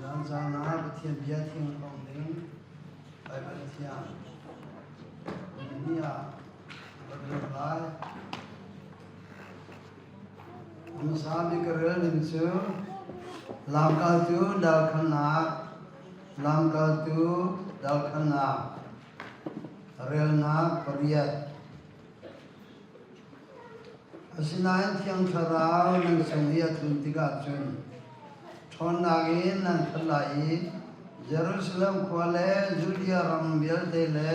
Zan caan ah Pathian bia thiang hrawng ding Baibal thiang ni ah ka rel lai. Hmasa bik ka rel ding cu Lamkaltu Dalkhalnak Lamkaltu Dalkhalnak relnak pariat. Asinain Thiang Thlarau nan cung i a tlun tikah cun ṭhawnnak in nan khat lai i Jerusalem khua le Judea ram vialte le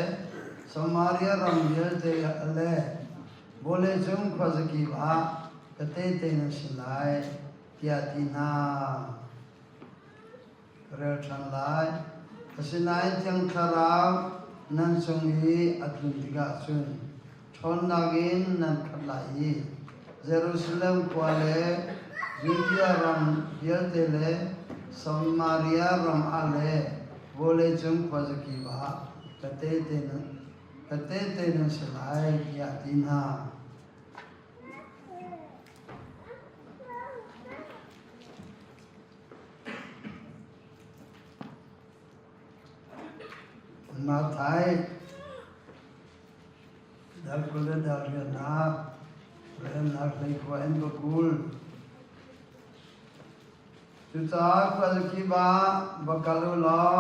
Samaria ram vialte le vawleicung khuazakip ah ka tehte nan si lai, tiah ti hna. Ka rel ṭhan lai. Asinain Thiang Thlarau nan cung i a tlun tikah cun ṭhawnnak in nan khat lai i Jerusalem khua le Judea ram vialte le Samaria ram ah le vawleicung khuazakip ah ka tehte nan si lai, tiah a ti hna. Mathai dal 20 le dal riatnak remnak hleikhua in va kul. Cucaah khuazakip ah va kal u law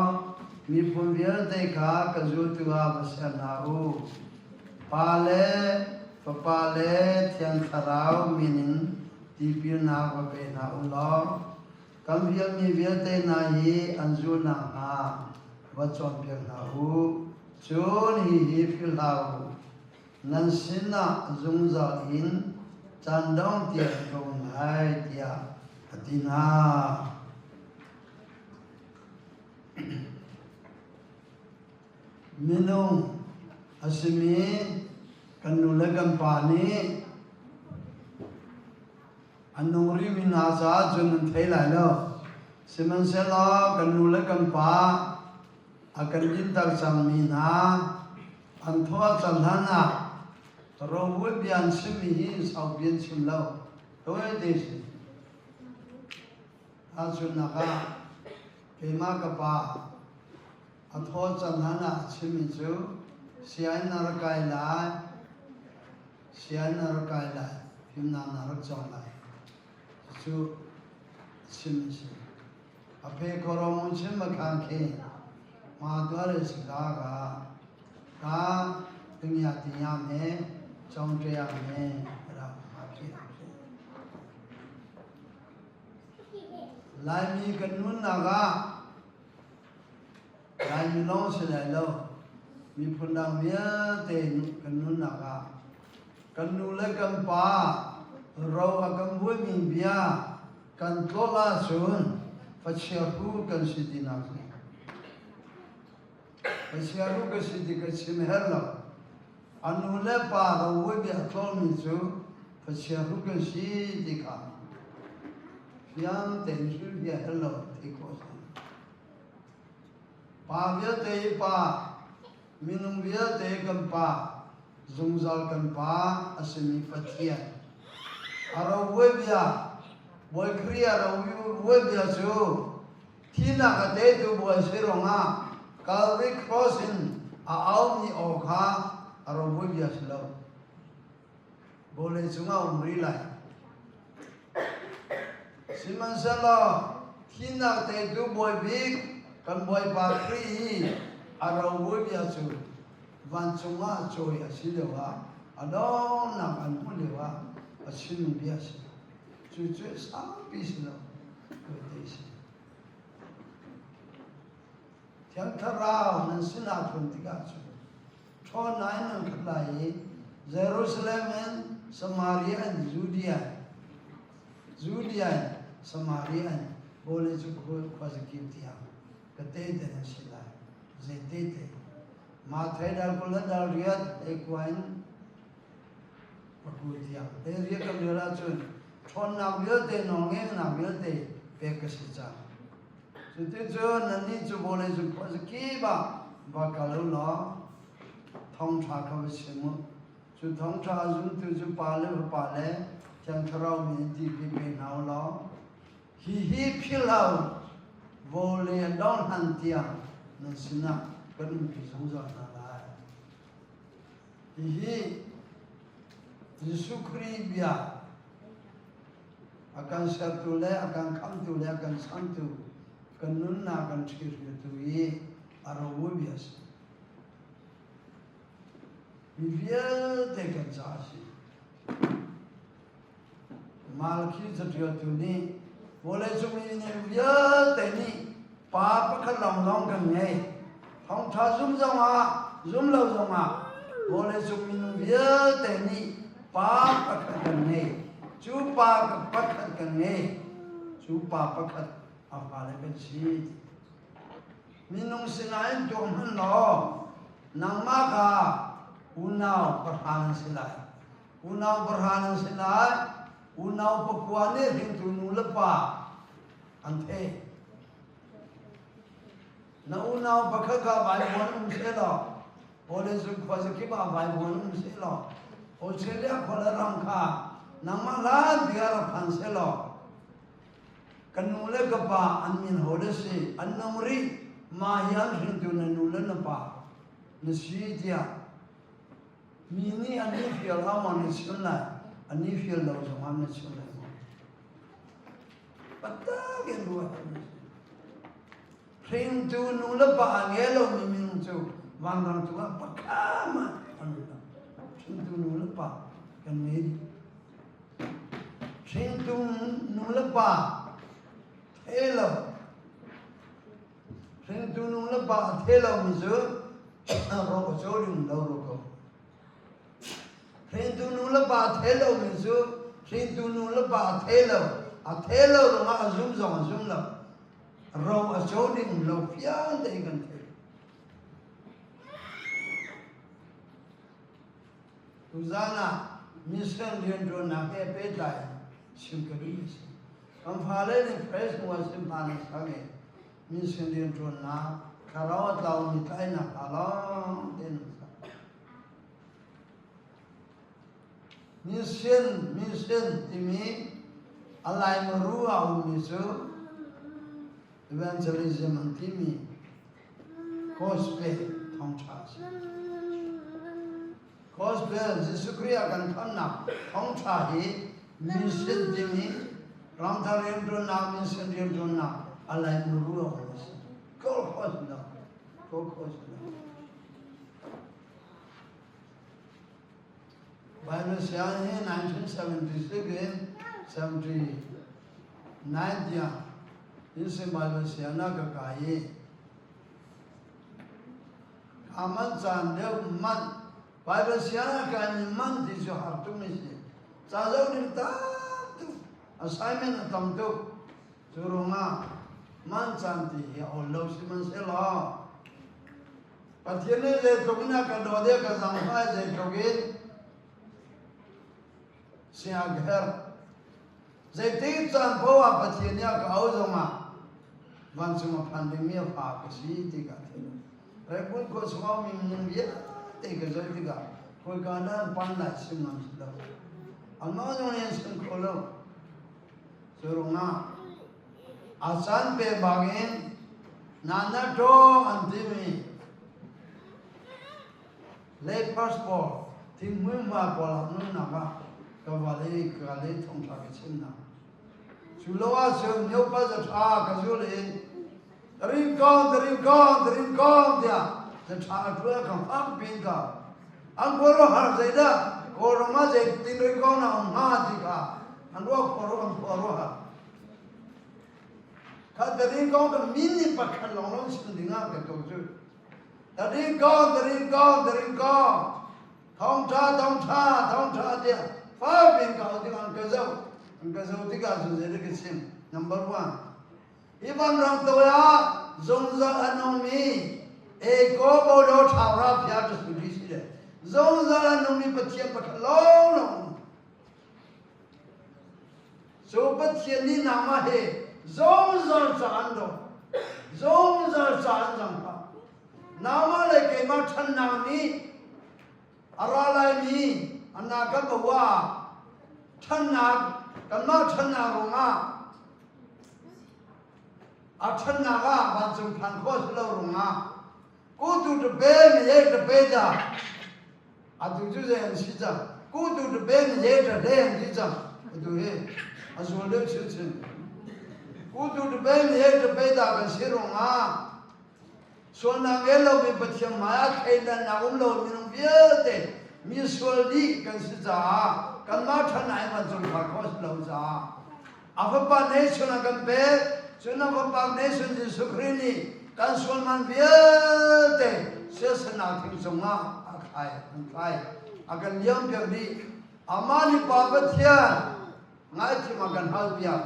miphun vialte kha ka zultu ah va ser hna u. Pa le Fapa le Thiang Thlarau min in tipilnak va pe hna u law kan fialmi vialte hna hi an zul nakhnga va cawnpiak hna u. Cun hihi philh hlah u, nan sinah zungzal in caan dong tiang ka um lai, tiah a ti hna. Minung a simi kan nu le kan pa nih an nung rihmi hna caah cun an thei lai lo. Sihmanhsehlaw kan nu le kan pa a kan dinter cangmi hna an thaw cang hlan ah rovuai bia an chimmi hi saupi an chim lo. Tawite si. Tahchunhnak ah keimah ka pa a thaw cang hlan ah a chimmi cu sianginn na rak kai lai, sianginn na rak kai lai, fimnak na rak cawng lai. Cucu chim a si. A phe kawrawng chim a khang khi ma tuar si ka ka ka tingya tingya me chong ṭe me ra ma phi. Laimi kan nunnak ah Laimi lawng si lai lo, miphun dang vialte kan nunnak ah kan nu le kan pa ro a kan vuaimi bia kan tlawt ahcun fachiahru kan si tinak si. Fachiahru ka si ti ka chim her lo. A nu le pa ro vui bia tlawlmi cu fachiahru kan si ti kha fiang tein hrilhfiah her lo theih khawh a si. Pa vialte i Pa, minung vialte kan Pa, zungzal kan Pa a simi Pathian. A rovuai bia, Bawi Khrih a rovuai bia cu thihnak a teitu Bawi si ruangah Calvary Cross in a aumi aw kha a rovuai bia si lo. Vawlei cungah um rih lai. Sihmanhsehlaw thihnak teitu Bawi bik kan Bawipa Khrih hi a rovuai bia cu vancung ah cawi a si lioah a donghnak an hmuh lioah a chimmi bia a si. Cucu saupi si lo, tawite si. Thiang Thlarau nan sinah tlun tikah cun ṭhawnnak in nan khat lai i Jerusalem in Samaria in Judea Judea in Samaria in vawlei cu khuazakip tiang ka tehte nan si lai. Zei tehte? Matthai dal 20 le dal riat ei kua in pakul tiang. Ei riat kan rel ahcun ṭhawnnak vialte nawlngeihnak vialte pek ka si cang. Cuticun nannih cu vawleicung khuazakip ah va kal u law thawngṭha kha va chim u. Cu thawngṭha a zumtu cu Pa le Fapa le Thiang Thlarau min in tipil pe hna u law hihi philh hlah u, vawlei a dong hlan tiang nan sinah kan umpi zungzal hna lai. Hihi Jesuh Khrih bia a kan sertu le a kan khamtu le a kan changtu kan nunnak kan ṭhihriltu i a rovu bia a si. Mi vialte kan caah a si. Malakhi caṭialtu nih vawleicung i minung vialte nih pa pakhat lawnglawng kan ngei. Thawngṭha zum zongah, zum lo zongah vawleicung minung vialte nih pa pakhat kan ngei. Cu pa pakhat kan ngei. Cu pa pakhat a fale kan si. Minung sinah in tuak hmanh law nangmah kha unau pahra nan si lai. Unau pahra nan si lai. Unau pakua nih hringtu nu le pa an thei. Na unau pakhat kha vaivuan um seh law, vawleicung khuazakip ah vaivuan um seh law, Australia khua le ram kha nangmah hlan bia rak phan seh law, Ka nu le ka pa an min ho le si, an nung rih, mah hi an hringtu na nu le na pa na si tiah mi nih an i fial hau maw na chim lai, an i fial lo zongah na chim lai maw? Patak in ruat an si. Hringtu nu le pa a ngei lomi minung cu vanrang cungah pakhat hmanh an um lo. Hringtu nu le pa kan ngei dih. Hringtu nu le pa the lo hringtu nu le pa a the lomi cu rawk a caw ding lo ro ko. Hringtu nu le pa a the lomi cu hringtu nu le pa a the lo a the lo ruangah a zum zong a zum lo ro a co ding lo fiang tein kan theih. Tuzaan ah mission rianṭuannak he pehtlai in chim ka duhmi a si. Kan fale nih fresh hnu sim hna na sang i mission rianṭuannak thlarau a tlaumi tlainak hna lawng tein an sak. Mission mission timi a laimaru a ummi cu evangelism an timi Gospel thawngṭha a si. Gospel Jesuh Khrih a kan khamnak thawngṭha hi mission timi ramthar rianṭuannak mission rianṭuannak a laimuru a um a si. Kawl kho si lo. Kawl kho si lo. Bible siang hi 1976 in 79 tiang Insein Bible sianginn ka kai i kaa manh caan deuh manh Bible sianginn a kaimi manh ti cu har tukmi si. Ca zoh ding tam tuk, assignment a tam tuk. Cu ruangah manh caan ti hi a awl lo sihmanhsehlaw Pathian nih zeitluk in a ka dawt i a ka zaangfah i zeitluk in sia ka herh. Zeitik caan paoh ah Pathian nih a ka auh zongah vancung a phan dingmi a fa ka si ti ka theih. Raipun khua chungah ummi minung vialte ka zoh tikah khawika dah an pan lai chim ngam si lo. Anmah zong nih an chim kho lo. Cu ruangah a caan pe bangin nana ṭawng an timi lepers pawl thinghmui pawl ah nunnak ah ka va le ka le thongṭha ka chimnak. Cu lo ahcun miopa zaṭha ka zul i ring kong ring kong ring kong tiah zaṭha a ṭual ka fak pin ka an khuaruahhar zeidah Kawlram ah zeitin ring kong na um hnga ti kha an ruah khuaruah an khuaruahhar. Kha ring kong ka min nih pakhat lawnglawng chim dingah ka to cu. Ring kong ring kong ring kong thawngṭha thawngṭha thawngṭha tiah fak piin ka au tikah an ka zoh an ka zoh tikah cun zeidah ka chim number one hi vanrang toi ah zungzal a nungmi eko bodo ṭhawra phia ṭa si si le zungzal a nungmi Pathian pakhat lawnglawng cu Pathian nih nangmah he zungzal ca an dawt zungzal ca an zangfah nangmah le keimah ṭhannak nih a ra laimi anna kan bawa ṭhannak kanmah ṭhannak ruangah. A ṭhannak ah vancung phan khawh si lo ruangah kutu ṭape mi ye ṭape dah atu cu zei an si cang kutu ṭape mi ye ṭahle an si cang atu hi a zual deuh chinchin kutu ṭape mi ye ṭape dah kan si ruangah sualnak ngei lomi Pathian hmai ah thleidannak um lo minung vialte mi sual dih kan si caah kanmah ṭhannak in vancung phar khawh si lo caah A Fapa nation a kan pek. Cun a Fapa nation Jesuh Khrih nih kan sualman vialte siasanak thing cungah a thlai, an thlai. A kan liampiak dih. Amah nih Pa Pathian ngaithiam a kan halpiak.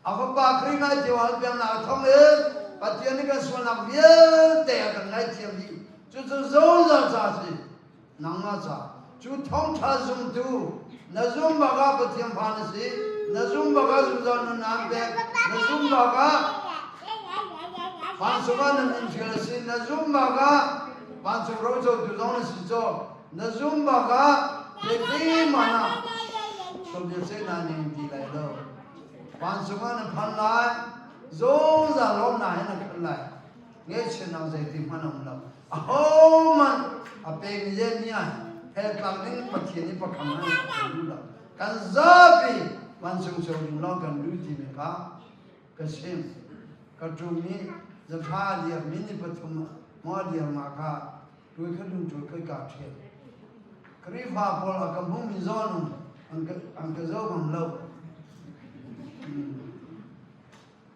A Fapa Khrih ngaithiam a halpiaknak thawng in Pathian nih kan sualnak vialte a kan ngaihthiam dih. Cucu zungzal ca a si. Nangmah ca cu thawngṭha zumtu na zum bak ah Pathian fa na si, na zum bak ah zungzal nun naan pek, na zum bak ah vancung ah na min ṭial a si, na zum bak ah vancung rocotu zong na si cawk, na zum bak ah zeiti hmanh ah sualbiaceihnak ning ti lai lo. Vancung ah na phan lai, zungzal lawmnak he na khat lai. Ngaihchiatnak zeiti hmanh a um lo. Ahohmanh a pemi le mi ah heltlak ding Pathian i pakham an kan duh lo. Kan zapi vancung cio ding lawng kan duh timi kha ka chim. Ka ṭum i zathla liar minute pathum maw liar ma kha tui kha dum ṭul khoi ka ṭhial. Khrihfa pawl a ka hmumi zawn an ka zo ngam lo.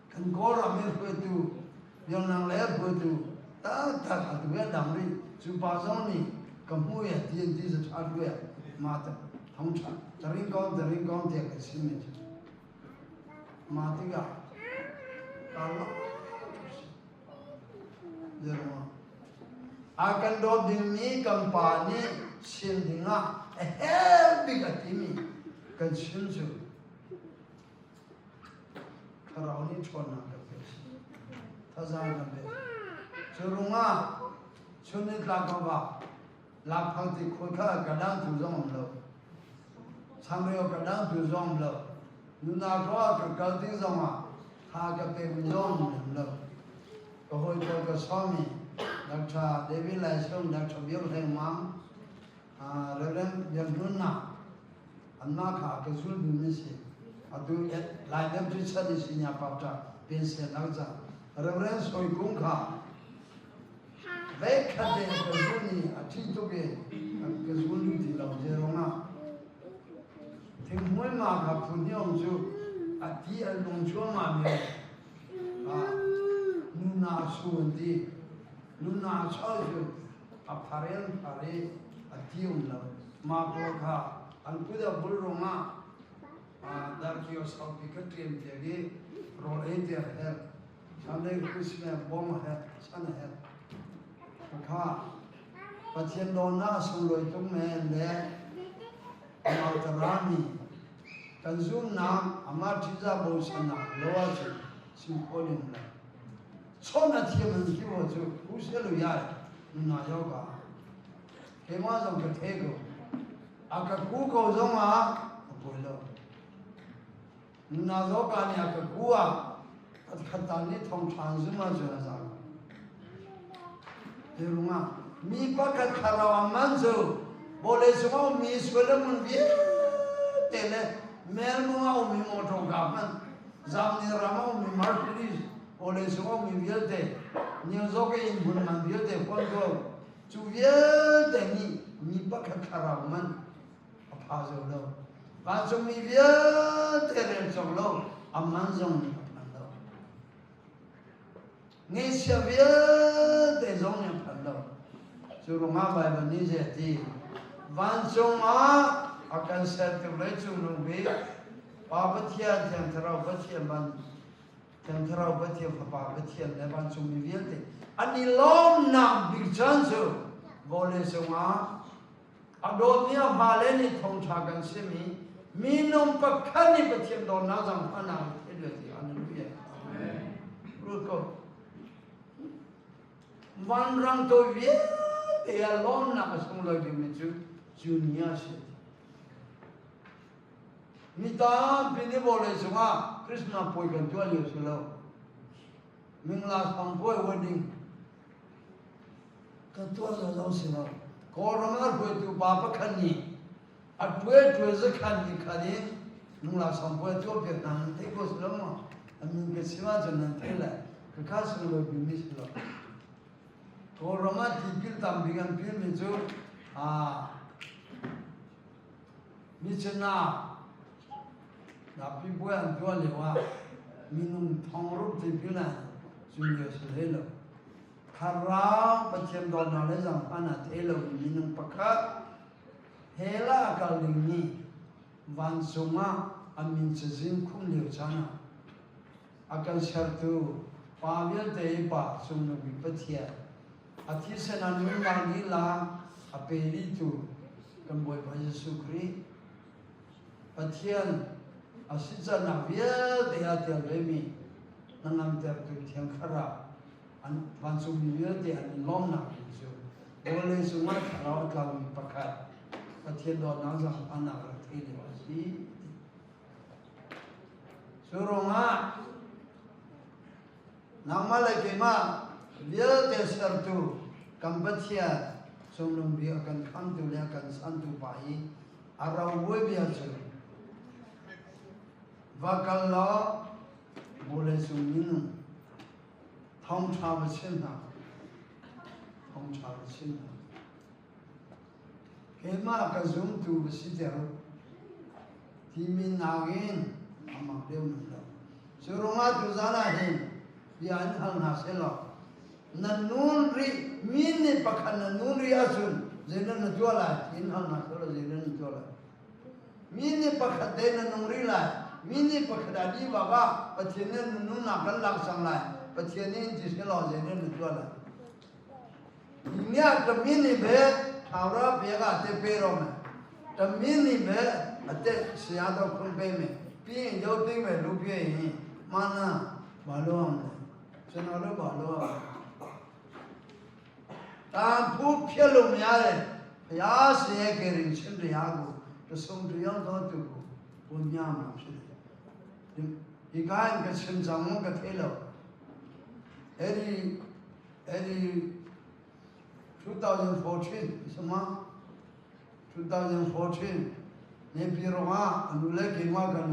Kan Kawlram i hruaitu, biaknak lei hruaitu taktak atu hi a dang rih. Cu pa zong nih ka hmu i ti an ti za ṭha hruai ah mah thawngṭha taring kong taring kong tiah ka chim mi cu. Mah tikah kaa lawm tuk si. Zeruang a kan dawt dingmi kan pa nih chim dingah a herh bik a timi kan chim cu Thlarau nih ṭhawnnak kan pek si. Thazaang kan pek si. Cu rungah chun nitlak va lakphak ti khua kha ka dangtu zong um lo. Changreu ka dangtu zong um lo. Nuna ko ah ka kal ti zong ah tha ka pek mi zong um lo. Ka hawi pawl ka sawm i Dr. David Lai Sung, Dr. Biak Hleng Mang, Reverend Biak Hlun Nak, anmah kha ka zul mi si. Atu Lai Baptist Church i senior pastor pension nak ca Reverend Soi Kung kha veikhat te ka zul ni a thi tuk i ka zul duh ti lo je rongah thinghmui ma kha phun hiong cu a ti an lung chuama mi nuna su an ti nuna chol cu a pharel phar i a ti um lo mah pawl kha an kut a bul ruangah darkio saupi kha ṭem piak i rawl ei ter a herh Sunday Christmas bawm a herh san a herh kha Pathian dawtnak a sunglawi tuk men le amah tarami kan zumnak amah ṭihzah bochannak lo ahcun sim khawh ning lo chawnh a thiam an ti cu hu se lu yai nuna yo ka keimah zong ka the ko a ka ku ko zong ah a poi lo nuna zo ka nih a ka ku ah a khat nih thong ṭhan zum ah cun a za te rungah mi pakhat thlarau a man cu vawlei cung a ummi sual le mun vialte le melmung a ummi motor ka hmanh zamni ram a ummi Mercedes vawlei cung a ummi vialte New York i inn hmun man vialte huan ko cu vialte nih mi pakhat thlarau man a pha zo lo vancungmi vialte rel cawk lo a man zong nih a phan lo ngeihsia vialte zong nih a phan lo cu ruangah Baibal nih zei a ti vancung ah a kan sertu leicung nung bik Pa Pathian Thiang Thlarau Pathian van Thiang Thlarau Pathian Fapa Pathian le vancungmi vialte an i lawmnak bik caan cu vawlei cungah a dawtmi a fale nih thawngṭha kan chim i minung pakhat nih Pathian dawtnak zaangfahnak in thil ti hallelujah Ruat ko vanrang to vialte a lawmnak a sunglawi bikmi cu junior si Mi tampi nih vawlei cungah Christmas puai kan tuah lio si lo. Mingla Sangpuai wedding kan tuah zau si lo. Kawlram ah hruaitu pa pakhat nih a ṭuai ṭuai zakhan ni khan in Mingla Sangpuai tuah piak hna nan theih ko si lo maw? A min ka chim ahcun nan theih lai. Khakha sunglawi bimi si lo. Kawlram ah tipil tam bik an pilmi cu Michina Napi puai an tuah lio ah minung thong ruk tipil ah cu lio si hlei lo. Thlarau Pathian dawtnak le zaangfahnak a thei lomi minung pakhat hell ah a kal dingmi vancung ah a min cazin khumh lio caan ah a kan sertu Pa vialte i Pa Cungnung Bik Pathian a thisen a nunnak lila a pe dihtu kan Bawipa Jesuh Khrih Pathian a sicannak vialte aa tel vemi hnangamtertu Thiang Thlarau an vancungmi vialte an i lawmnak ding cu vawlei cungah thlarau a tlaumi pakhat Pathian dawtnak zaangfahnak rak thei lio a si. Cu ruangah nangmah le keimah vialte sertu kan Pathian cungnung bik a kan khamtu le a kan santu pa i a rovuai bia cu va kal law vawleicung minung thawngṭha va chim hna thawngṭha va chim hna. Keimah ka zumtu va si ter timi nakin a mak deuh nan lo. Cu ruangah tuzan ah hin bia in hal hna sehlaw na nun rih mi nih pakhat na nun rih ahcun zeidah na tuah lai tiin hal hna sehlaw zeidah na tuah lai. Mi nih pakhat te na nung rih lai. Mi nih pakhat a dih bak ah Pathian nih na nunnak kan lak cang lai. Pathian nih in ti sehlaw zeidah na tuah lai. Nya tamini be thawra pe ga te pe ro me tamini be ate siya do khun pe me pi yo ting me lu pye yi ma na ba lo am le chano lo ba lo am ta phu phye lo mya le phya se ke rin chin ri ya go to sung tu yang do tu ko bu nya ma phi hi ka in ka chim chang ka the lo eri Eri 2014 sama 2014 Nepi rongah anu le keimah kan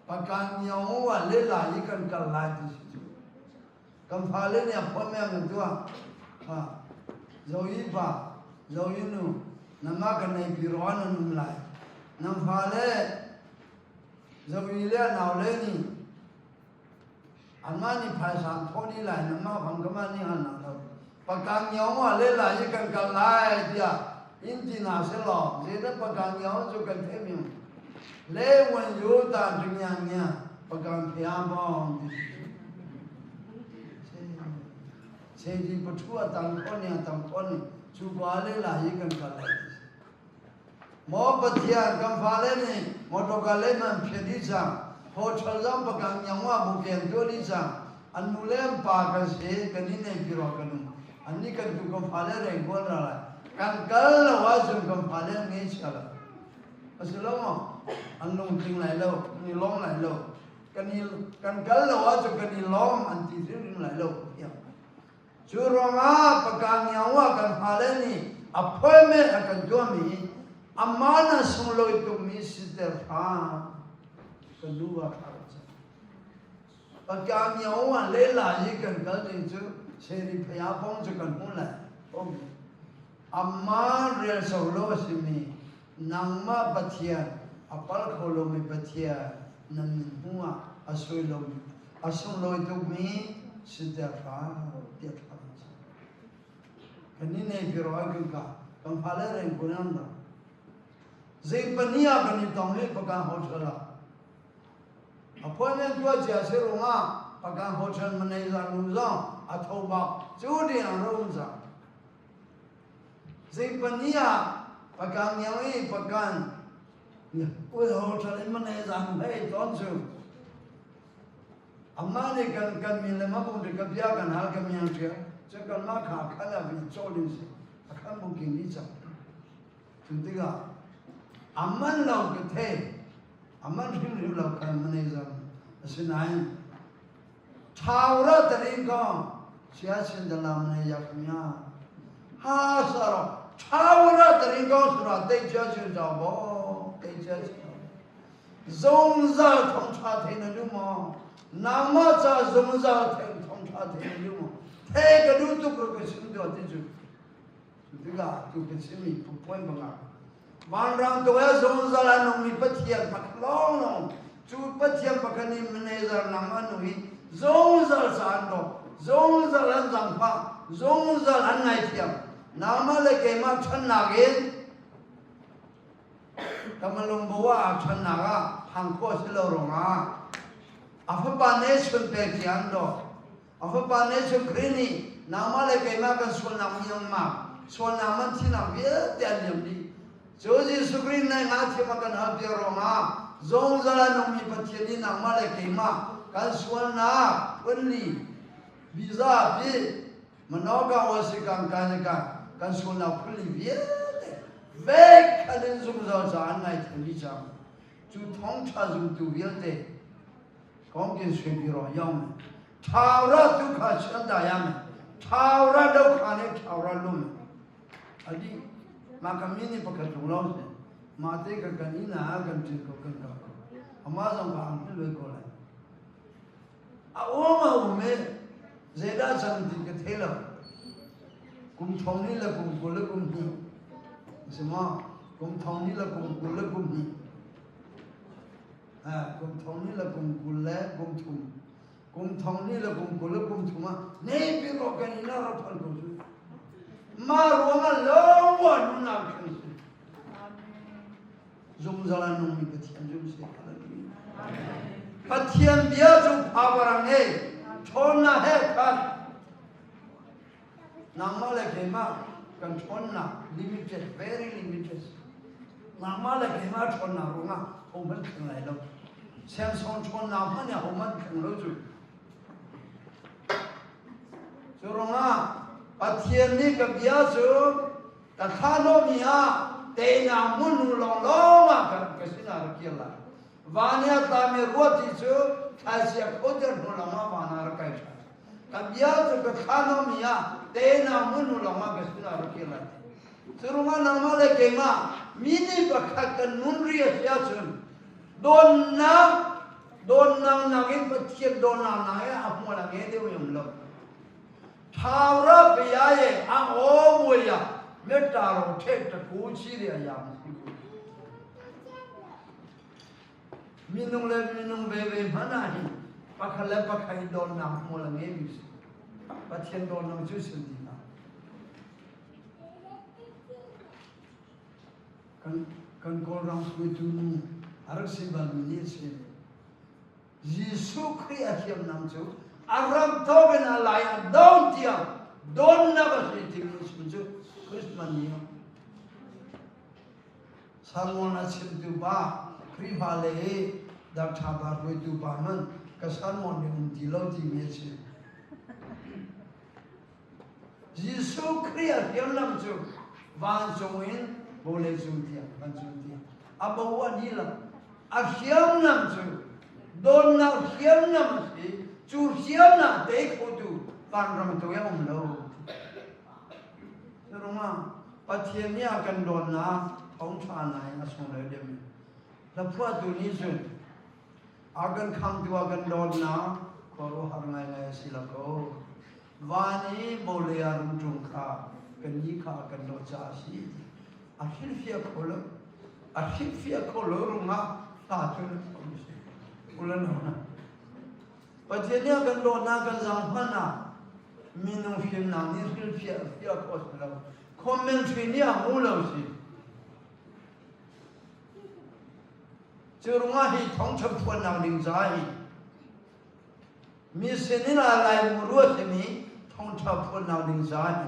pakan yong wa le la i kan kal lai ti si cu kan fale nih a phone me an tuah ha zo i pa zo i nu nama kan nei pi ro nan um lai nan fale zo i le nau le nih Anmah nih phaisa an thawh dih lai, nangmah bang ka mah nih hngalnak lo. Pakang ngiau ah le lai i kan kal lai tiah in ti hna sehlaw zeidah pakang ngiau cu kan theih mi le wan yu ta ding yang nia pakang phia bong ti se di pathu a tang khon ya tang khon chu ba le lai i kan kal lai ti Maw Pathian, kan fale nih motorka lei man phiat dih cang, hotel zong pakang nyangwa bu ken tuah dih cang. An nu le an pa kan si, kan i nei pi rua kan um. An nih kan tu kan fale reng kuan ra lai. Kan kal lo ahcun kan fale an ngei chia lai. A si lo maw? An lungtling lai lo, an i lawm lai lo. Kan i kan kal lo ahcun kan i lawm an ti hrimhrim lai lo. Cu ruangah Pakangiawa kan fale nih appointment a kan tuahmi amah na sunglawi tukmi siter hram kan nu va thla kan cam. Pakangiawa lela i kan kal ding cu seri phaya pong cu kan hmu lai. Amah rel solo a simi nangmah Pathian a pal kho lomi Pathian na min hmu ah a sui lomi a sunglawi tukmi siter hram tiah thla kan cam. Kan ni nei pi roi kan ka kan fale reng kun an ra. Zei pani ah kan i tong i pakan hotel ah appointment tuah cia si rungah pakan hotel manager nu zong a tho bak cu ding an ro um cang. Zei pani ah pakan ngiang i pakan ui hotel in manager nu hei ton cu Amah nih kan kan min le mabung ri ka bia kan hal ka miang ṭial cu kanmah kha khan ah vi cawl in si a khan booking ni cang. Cu tikah a man lo ka thei a man hrimhrim lo kan manager asinain. Thawra tarin kong sia sin dalam ne yak mya ha saro thawra tarin kong sura te chia chin jaw bo te chia chin zungzal thong tha the na du mo nangma cha zungzal the thong tha the na du mo the ka du tuk ro ka sim do ti chu tikah tu ka chimmi point bangah vanram tu ah zungzal a nungmi Pathian pakhat lawnglawng cu Pathian pakhat nih manager nang an nung i zungzal sa an dawt zungzal an zangfah zungzal an ngaithiam nangmah le keimah ṭhannak in kamalung bo ah ṭhannak ah phang khawh si lo ruangah a fapa ne chun pek ti an dawt A fapa Jesuh Khrih nih nangmah le keimah kan sualnak myanmar sualnak man thinak vialte an liam dih. Cu Jesuh Khrih nih ngakchia a kan halpiak ruangah zungzal a nungmi Pathian nih nangmah le keimah kan sualnak phunli bizapi manoka wasikang kaneka kan sualnak phunli vialte vek khan in zungzal ca an ngaithiam dih cang. Cu thawngṭha zumtu vialte ကောင်းကင်ဆွေပြီးတော့ရောက်မယ်ထာဝရဒုက္ခချမ်းသာရမယ်ထာဝရဒုက္ခနဲ့ထာဝရလွတ်မယ်အဒီမကမင်းနိပကတုံလို့စမာတေကကနိနာကံတေကကံကအမဆောင်ကအံလွေကောလိုက်အဝမအမေဇေဒချံတိကသေးလာကုံထုံနိလကုံကုလကုံဟိစမကုံထုံနိလကုံကုလကုံဟိ kum thong ni le kum 20 le kum thum kum thong ni le kum 20 le kum thum ah nei pi ko kan ina ra phan ko su ma ruang ah lo wa nu nak khan si zungzal a nungmi Pathian zum se hallelujah Pathian bia cu power a ngei ṭhawnnak he khat nangmah le keimah kan ṭhawnnak limited very limited nangmah le keimah ṭhawnnak ruangah hohmanh thleng lai lo Samson ṭhawnnak hmanh nih hohmanh thleng lo cu cu ruangah Pathian nih ka bia cu ka thlanawmi ah teinak hmun hnu lawnglawng ah ka sinah rak kir lai Van i a tlami ruahti cu thlaisia khoter hnu lawngah van ah rak kai ṭhan. Ka bia cu ka thlanawmi ah tehna hmun hnu lawngah ka sinah rak kir lai. Cu ruangah nangmah le keimah mi nih pakhat kan nun ri a si ahcun dawnnak dawnnak nakin Pathian dawnnak nak i a hmual a nge deuh um lo. Thawra bia ye a aw muaya metta ro the ta ku chi ria yang si ku. Minung le minung veve hmanh ah hin pakhat le pakhat i dawtnak hmual a ngeimi si. Pathian dawtnak cu sim ti hlah. Kan, kan Kawlram hruaitu nu a rak si balmi nih a chim. Jesuh Khrih a thiamnam cu a ram thawk in a lai a don tiang donnak a si timi chim cu Christmas ni ah Sermon a chimtu pa Khrihfa le i Doctor pa hruaitu pa hmanh ka sermon nih um ti lo timi a chim. Jesuh Khrih a hriamnam cu vancung in vawlei cung tiang vancung tiang a bo a dihlak a hriamnam cu dawtnak hriamnam a si cu hriamnam tei khotu vanram tu a um lo. Curungah Pathian nih a kan dawtnak thawngṭha nai a sunglawi deuhmi hlaphuahtu nih cun a kan khamtu a kan dawtnak khuaruahhar ngaingai a si lo ko. Van i vawlei ah rungṭung kha kannih kha a kan dawt caah a si. A hrilhfiah kho lo. A hrilhfiah kho lo rungah hla cu na thom si. Ulan hna. Pathian nih a kan dawtnak kan zaangfahnak minung fimnak nih hrilhfiah fiah khawh si lo. Commentary nih a hmu lo si. Cu rungah hi thawngṭha phuannak ding ca hi mi sinin ah lai mu ruat timi thawngṭha phuannak ding ca hi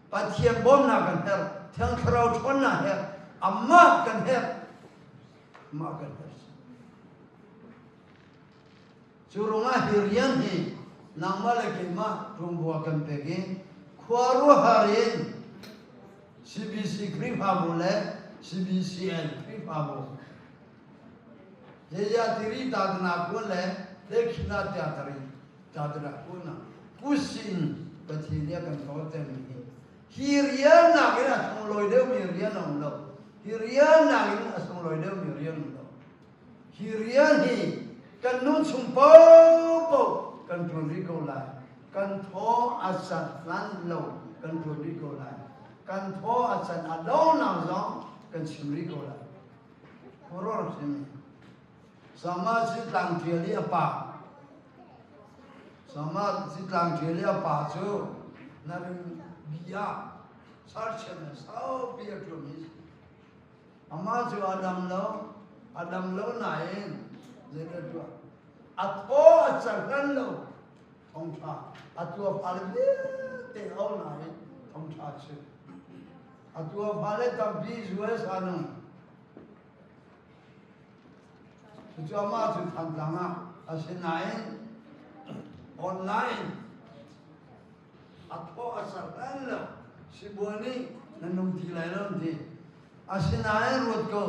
Pathian bawmnak kan herh, Thiang Thlarau ṭhawnnak herh, amah kan herh, amah kan herh. Cu ruangah hi rian hi nangmah le keimah ṭuanvo kan pek i khuaruahhar in CBC Khrihfabu le CBCN Khrihfabu Zeizah tiri ta na kuan le lekhina tia tari Tadra kuna pusin Pathian nih a kan kawltermi hi hi rian nakin a sunglawi deuhmi rian a um lo. Hi rian nakin a sunglawi deuhmi rian um lo. Hi rian hi kan nun chung paohpaoh kan ṭuan rih ko lai. Kan thaw a cat hlan lo kan ṭuan rih ko lai. Kan thaw a cat a donak zong kan chim rih ko lai. Horror simi. Sama cu tlangṭial i a pa. Sama cu tlangṭial i a pa cu na ring bia sarchiam le saupi a ṭuanmi a si. Amah cu a dam lo, a dam lo nain zeidah tuah? A thaw a cer hlan lo thongṭha a tuafale vialte ho nain thongṭha a chim. A tuafale tampi US ah nung. Cucu amah cu Thantlang ah asinain online a thaw a ser bal lo. Sibawi nih na nung ti lai lo an ti. Asinain ruat ko,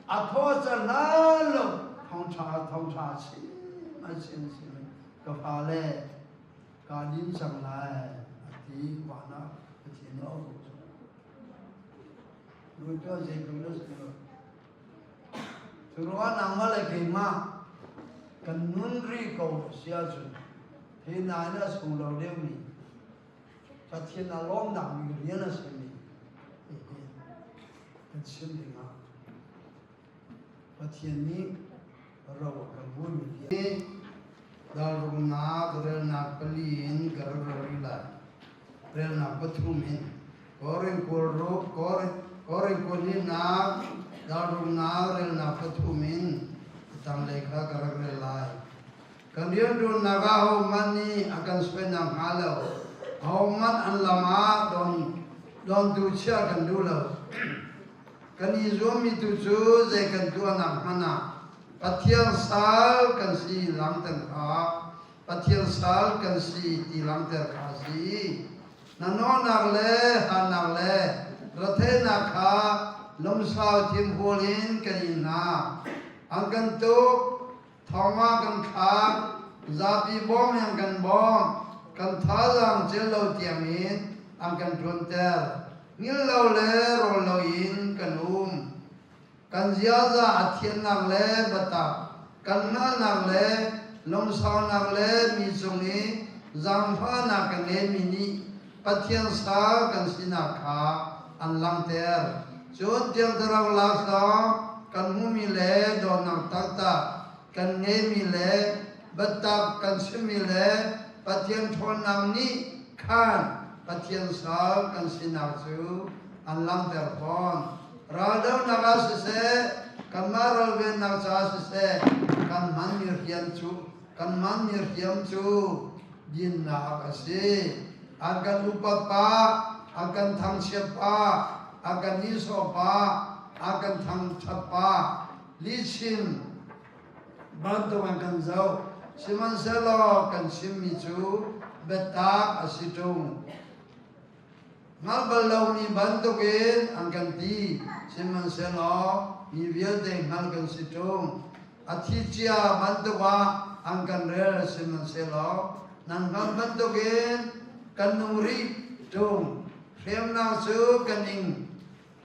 a thaw a cer hlan lo thawngṭha thawngṭha a chim a chim a chim ka fale kaa din cang lai a ti van ah Pathian nih a auh ko. Ruat ko zeitluk na si lo. Curuangah nangmah le keimah kan nun rih ko si ahcun hi nain a sung lo deuhmi Pathian a lawmnak mi rian a simi hihi kan chim dingah Pathian nih ro a kan vui mi Dalrungnak relnak pali in ka rak rel rih lai. Relnak pathum in Korin kul Korin kul hnihnak dalrungnak relnak pathum in a tanglei kha ka rak rel lai. Kan rianṭuannak ah ahohmanh nih a kan suainak hnga lo. Ahohmanh an lam ah don dontu chiah kan duh lo. Kan i zuammi tu cu zei kan tuahnak hmanh ah Pathian sal kan si langhter kha Pathian sal kan si ti langhter kha a si. Na nawlnak le harnak le retheihnak kha lungsau thinghul in kan in hna. An kan tuk, thong ah kan thlak, zapi bawm in an kan bawm, kan thazaang cel lo tiangin an kan ṭuanter. Hngilh lo le rawl loin kan um. Kan ziaza a thiannak le biatak, kan hngalhnak le lungsaunak le mi cung i zaangfahnak kan ngeimi nih Pathian sal kan sinak kha an langhter. Cun Thiang Thlarau laksawng kan hmuhmi le dawtnak taktak kan ngeimi le biatak kan chimmi le Pathian ṭhawnnak nih khan Pathian sal kan sinak cu an langhter fawn. Raldohnak ah siseh, kanmah ralvennak caah siseh, kan hmanmi rian cu kan hmanmi hriam cu dinnak a si. An kan upat pah, an kan thangchiat pah, an kan nihsawh pah, an kan thangṭhat pah, lihchim bantuk an kan zoh. Sihmanhsehlaw kan chimmi cu biatak a si ṭung. Hngalh bal lomi bantukin an kan ti, sihmanhsehlaw mi vialte hngalh kan si ṭung. A thi cia bantuk ah an kan rel, sihmanhsehlaw nan hngalh bantukin kan nung rih ṭung. Hremnak cu kan ing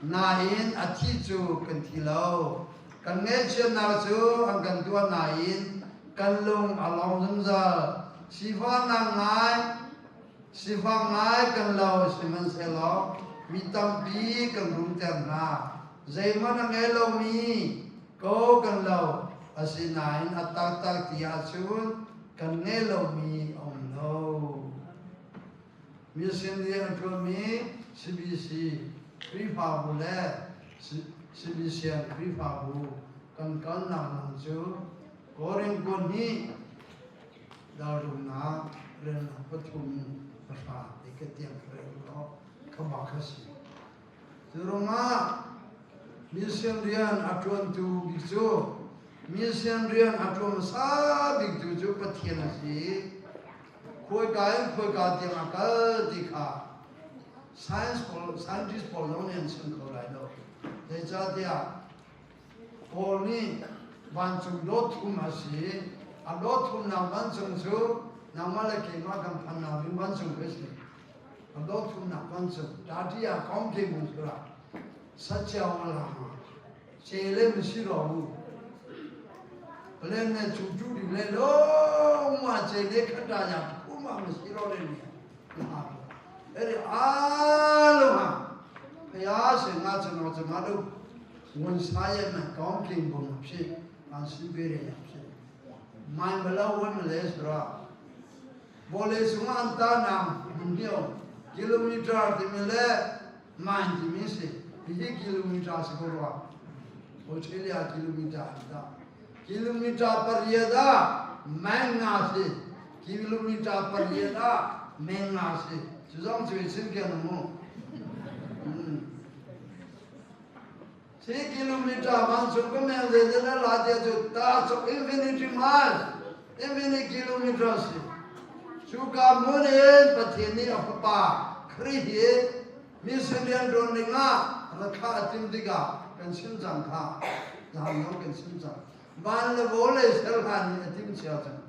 nain a thi cu kan thi lo. Kan ngaihchiatnak cu an kan tuah nain kan lung a lawm zungzal. Sifahnak ngai Sifak ngai kan lo sihmanhsehlaw mi tampi kan rumter hna. Zeihmanh a ngei lomi ko kan lo, asinain a taktak ti ahcun kan ngei lomi a um lo. Mission rian a ṭuanmi CBC Khrihfabu le CBCN Khrihfabu kan kalnak lam cu Korin kuan hnih Ralrumnak relnak pathum pahra te ka tiang ka rel law kha bak kha si. Cu ruangah mission rian a ṭuantu bik cu mission rian a ṭuan hmasa biktu cu Pathian a si. Khawika in khawika tiang a kal ti kha science pawl scientist pawl zong nih an chim kho lai lo. Zeicahtiah Paul nih vancung dawt thum a si. A dawt thumnak vancung cu Nangmah le keimah kan phannak ding vancung ka si. A dawtthumnak vancung ṭaṭi ah kong ke mun sura sachiao la ma che le mi si ro mu plen ne chu chu di le lo ma che le khata ya phu ma mi si ro le ni na eri a lo ha ya se nga chu no chu ma lu ဝန်စားရမယ်ကောင်းကင်ဘုံဖြစ်အရှိပေးရဖြစ်မိုင်ဘလောက်ဝင်မလဲဆိုတော့ဘောလေစုံအန်တာနာမမျိုးကီလိုမီတာဒီမလဲမိုင်ဒီမင်းစီဒီကီလိုမီတာစကောတော့ဩစတြေးလျကီလိုမီတာဒါကီလိုမီတာပရိယဒါမန်ငါစီကီလိုမီတာပရိယဒါမန်ငါစီကျဆောင်ချွေစင်ပြန်မို့ 3 kilometer vancung ka meng zeizat a la tiah cu ta cuk infinity miles, infinite kilometer si. Cuka hmun in Pathian nih a fapa Khrih hi mission rian ṭuan ding ah ra thlah a timh tikah kan chim cang kha. Zan zong kan chim cang. Van le vawlei ser hlan in a timh cia cang.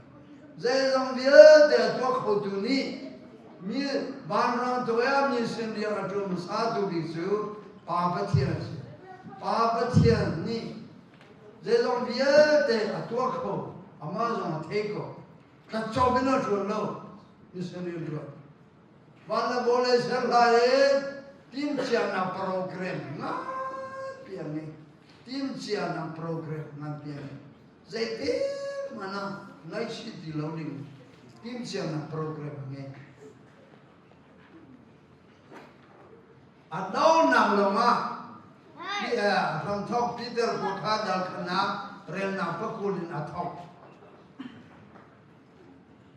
Zeizong vialte a tuah khotu nih mi vanrang tuai ah mission rian a ṭuan hmasa tu bik cu Pa Pathian a si. Pa Pathian nih zeizong vialte a tuah kho, amah zong a thei ko. Tlatcawm in a ṭuan lo, missionary ṭuan. Van le vawlei ser hlah in timhcianak program nganpi a ngei. Timhcianak program nganpi a ngei. Zeitin hmanh ah ngaihchih ti lo ding timhcianak program a ngei. A donak lawngah hramthawk Peter khua kha dal khanak relnak pakul in a thawk.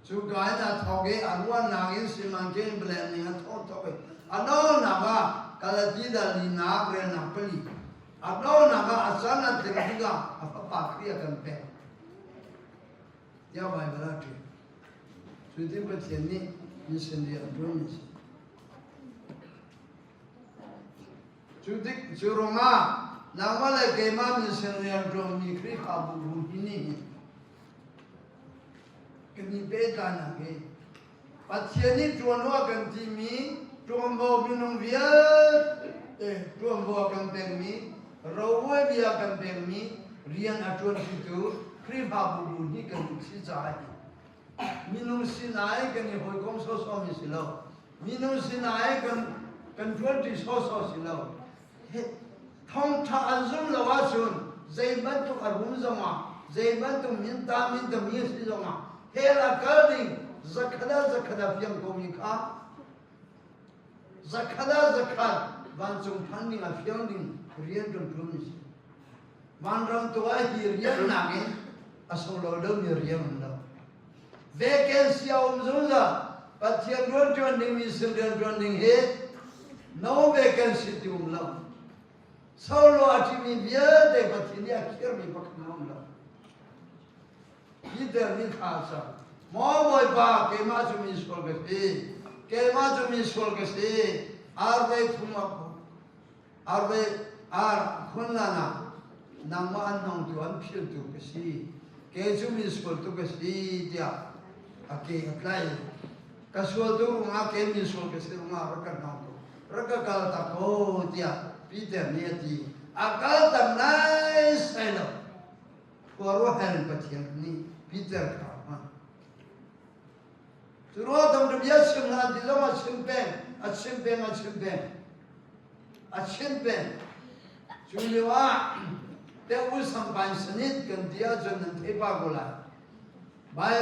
Cu ka in a thawk i a ruahnak in simanking plan ning a thawk thawk i a donak ah Galati dal linak relnak pali. A donak ah a can a tling tikah a fapa Khrih a kan pek. Tiah Baibal ah ṭial. Cutin Pathian nih mission rian a ṭuanmi a si. Cu tik cu ruangah nangmah le keimah mission rian ṭuanmi Khrihfabu bu hi nih hin kan i pehtlainak hi Pathian nih ṭuan u a kan timi ṭuanvo minung vialte ṭuanvo a kan pekmi rovuai bia a kan pekmi rian a ṭuanṭitu Khrihfabu bu nih kan si caah hi minung sinai kan i hawikom sawsawmi si lo minung sinai kan kan ṭuanṭi sawsaw si lo thawngṭha an zum lo ahcun zei bantuk a rum zongah zei bantuk minta mintami a si zongah hell a kal ding zakhat ah zakhat a fiang komi kha zakhat ah zakhat vancung phan ding a fiang ding rian kan ṭuan si vanram tu ah hi rian nakin a sunglawi lomi rian um lo vacancy a um zungzal Pathian rianṭuan ding mi sin rianṭuan ding hi no vacancy ti um lo solo a ṭimi vialte Pathian nih a khirmi pakhat a um lo Peter nih thla a cam maw Bawipa keimah cu mi sual ka si keimah cu mi sual ka si arvei thum arvei ar khun lana nangmah an nongtu an philtu ka si kei cu mi sualtu ka si tiah a ke a tlai ka sualtu rungah kei mi sual ka si rungah rak ka hnong ko rak ka kal tak ko tiah Peter nih a ti a kal tak nai sai lo khuaruahhar Pathian nih Peter kha a hman cu ruah dong bia chim hlan ti zong a chim peng a chim peng a chim peng a chim peng cu lio ah te u sampan sanit kan ti ahcun nan thei pa ko lai bai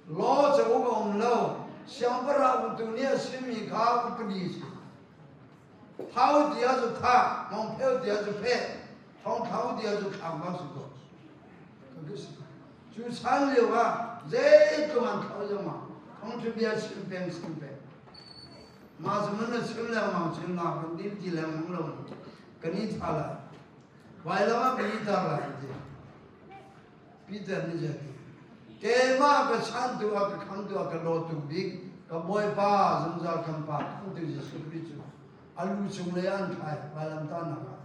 law ca uk a um lo siangpahrang tu nih a chimmi kha upadi si thau tia cu tha mongpheu tia cu phe thongthau tia cu thlang bang si ko cu chan lio ah zeitluk an thau zong ah thongthu bia chim peng chim peng mah cu mun na chim lengmang cun nga kan dil ti lengmang lo kan i tha lai vailam ah kan i tar lai ti Peter nih zei keimah ka chantu a ka khamtu a ka dawtu bik ka bawipa zungzal kan pa khamtu Jesuh Khrih cu a lu cung le an thlai vailam tahnak ah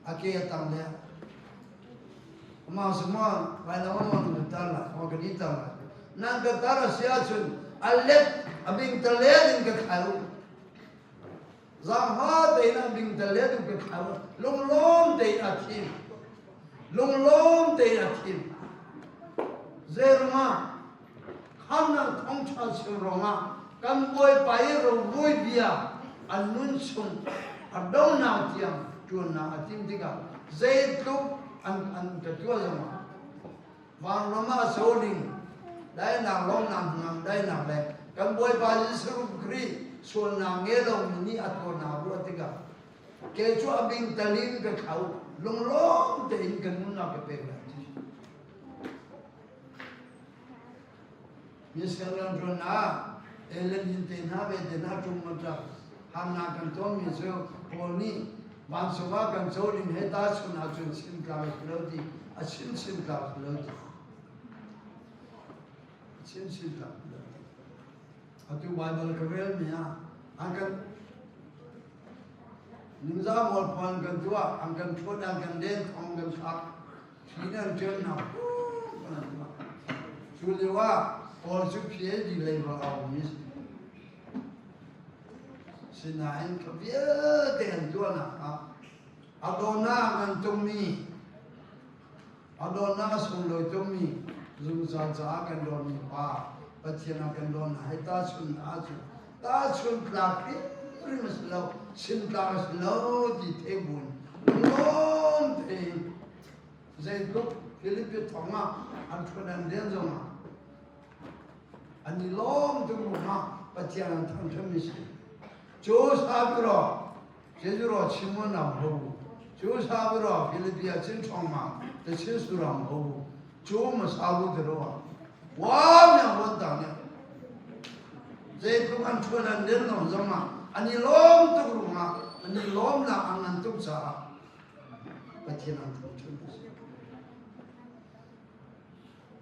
a ke a tang le amah suma vailam amah nu tar la ka ni tar la Nan ka tar a si ahcun a let a bing talet in ka thlai u. Zaangha tein a bing talet in ka thlai u. Lunglawm tein a thim. Lunglawm tein a thim. Zeirungah khamnak thawngṭha chim ruangah kan Bawipa i rovuai bia an nun chung a donghnak tiang ṭuannak a tim tikah zeitluk an an ka tuah zongah vanram ah so ding dainak lawmnak hnangam dainak le kan Bawipa Jesuh Khrih sualnak nge lomi nih a tuarnak ruah tikah ke cu a bing talin ka thlau lunglawm tein kan nunnak ka pek lai ti. Miskan ram ṭuannak Ellen hin te hna ve te hna ṭum ma harnak kan tonmi cu Paul nih vancung ah kan co ding he tahchun ahcun chim tlak a si lo ti a chim chim tlak a si lo ti a chim chim tlak a si lo ti. Atu Baibal ka relmi ah an kan ningzah mualphuan kan tuah an kan ṭhuat an kan den thong kan thlak. Thli nan ṭialnak an tuah. Cu lio ah Paul cu PhD level a um i sinain kha vialte an tuahnak ah a dawtnak an tungmi a dawtnak a sunglawi tungmi zungzal caah kan dawtmi Pa Pathian a kan dawtnak he tahchun ahcun tahchun tlak hrimhrim a si lo chim tlak a si lo ti thei buin lawm tein Zeitluk Philippi thong ah an ṭhuat an den zongah an i lawm tuk ruangah Pathian an thangṭhatmi si. Cu sabiro Jezuro Chimon ram ho cu sabiro Philippi ah chin ṭhong ma te chin suram ho cu ma sabu te ro wa myang won ta ne zeitluk an ṭhuan an den long zongah an i lawm tuk ruangah an i lawmnak an ngan tuk caah Pathian an thangṭhat a si.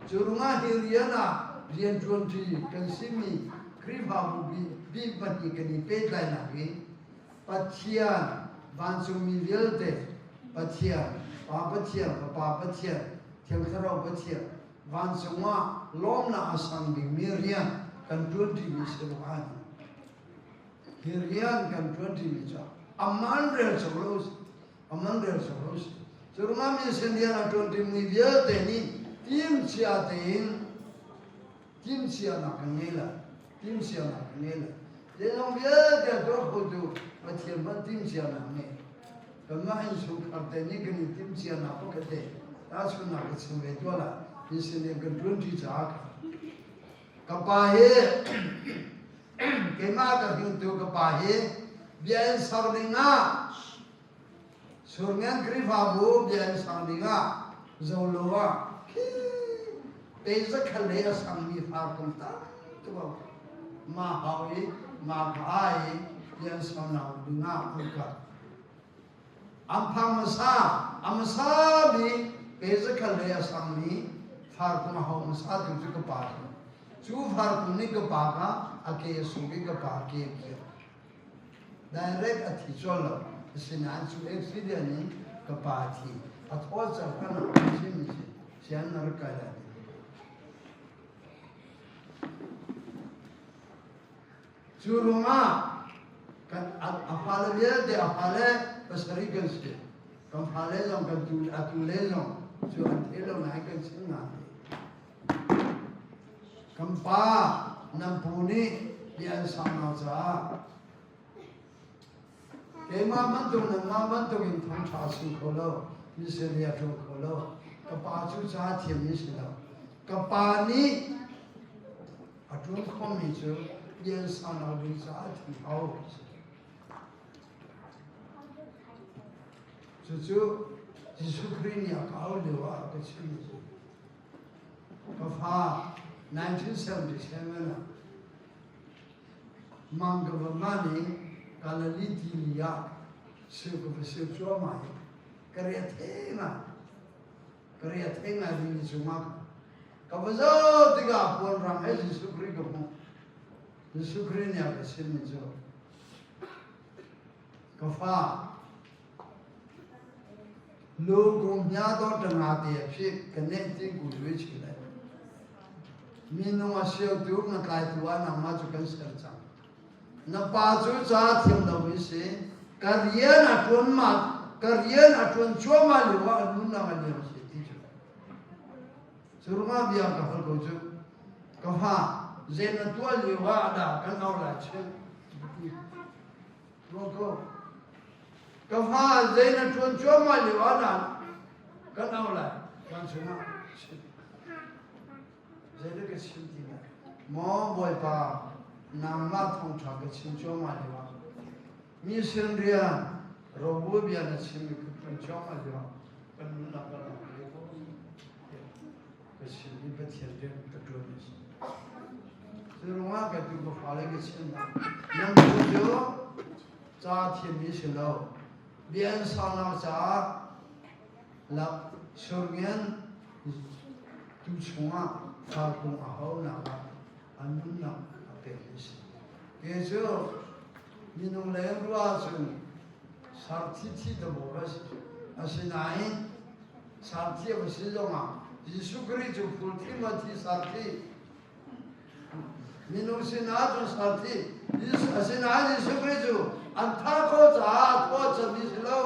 Cu ruangah hi rian ah rianṭuanṭi kan simi Khrihfabu bi pahnih kan i pehtlainak hi Pathian vancungmi vialte Pathian, Pa Pathian, Fapa Pathian, Thiang Thlarau Pathian vancung ah lawmnak a sang bikmi rian kan ṭuanṭimi si ruangah hi rian kan ṭuanṭimi cu aman rel cawk lo aman rel cawk lo si. Cu ruangah mission rian a ṭuanṭimi vialte nih timhcia tein timhcianak kan ngei lai timhcianak kan ngei lai. Zeizong vialte a tuah khotu Pathian hmanh timhcianak ngei. Kanmah innchungkhar te nih kan i timhcianak pakhat te tahchunhnak ka chim ve tuah lai. Mission rian kan ṭuanṭi caah khan Ka pa hi keimah ka hringtu ka pa hi bia in ser dingah Surngen Khrihfabu bia in ser dingah Zolo ah khi pe zakhat lei a sangmi far kum tam tuk a ma hau i ma ka ai i bia in sernak dingah an kal. An phang hmasa, a hmasa bik pe zakhat lei a sangmi farkung a hau hmasa tu cu ka pa cu. Cu farkung nih ka pa kha a ke a sung i ka pa a ke a kir. Direct a thi colh lo. Asinain cu accident in ka pa a thi. A thaw cang kan ah chim si. Sian na rak kai lai. Cu ruangah kan a fale vialte a fale pasarih kan si. Kan fale zong kan tu a tu le zong cu an thei lo nain kan chim hna. Kan pa nan pu nih bia an sang caah keimah bantuk nangmah bantuk in thawngṭha chim kho lo, missionary a ṭuan kho lo. Ka pa cu ca thiammi si lo. Ka pa nih A ṭuan khomi cu lian saunak ding caah a thi hau. Cucu Jesuh Khrih nih a ka auh lio ah a ka chimmi cu ka fa 1977 ah mang ka va man i Galilee tili ah seu ka va seu cuahmah i ka re the ngai. Ka re a thei ngai dingmi cungah ka va zoh tikah puanrang he Jesuh Khrih ka hmuh. Jesuh Khrih nih a ka chimmi cu ka fa lu kum hnya do tanga te a phit ka neh tin ku zui chi lai. Minung a siotu ngatlaitu ah nangmah cu kan ser cang. Na pa cu ca thiam lomi si. Ka rian a ṭuan ma ka rian a ṭuan cuahmah lio ah a nunnak a liam si ti cu. Cu ruangah bia ka hal ko cu. Ka fa, zei na tuah lio ah dah kan au lai chim. Ruang ko. Ka fa, zei na ṭuan cuahmah lio ah dah kan au lai. Kan chungah chim. Zeidah ka chim ti lai? Maw Bawipa, nangmah thawngṭha ka chim cuahmah lio ah mi sin rian robu bia na chimmi ka ṭuan cuahmah lio ah kan nunnak ka rak ve ko ka chim i Pathian rian ka ṭuan a si. Cu ruangah ka tu ka fale ka chim nan tu cu ca thiammi si lo bia an saunak caah lak surngen tu chungah farkung a haunak ah a nunnak a pek a si. Ke cu minung leng ruah ahcun sarthi thi dawh a si. Asinain sarthi a si zongah Jesuh Khrih cu phulthim a thi sarthi minung sinah cun sarthi asinain Jesuh Khrih cu an thah khawh caah thaw cami si lo.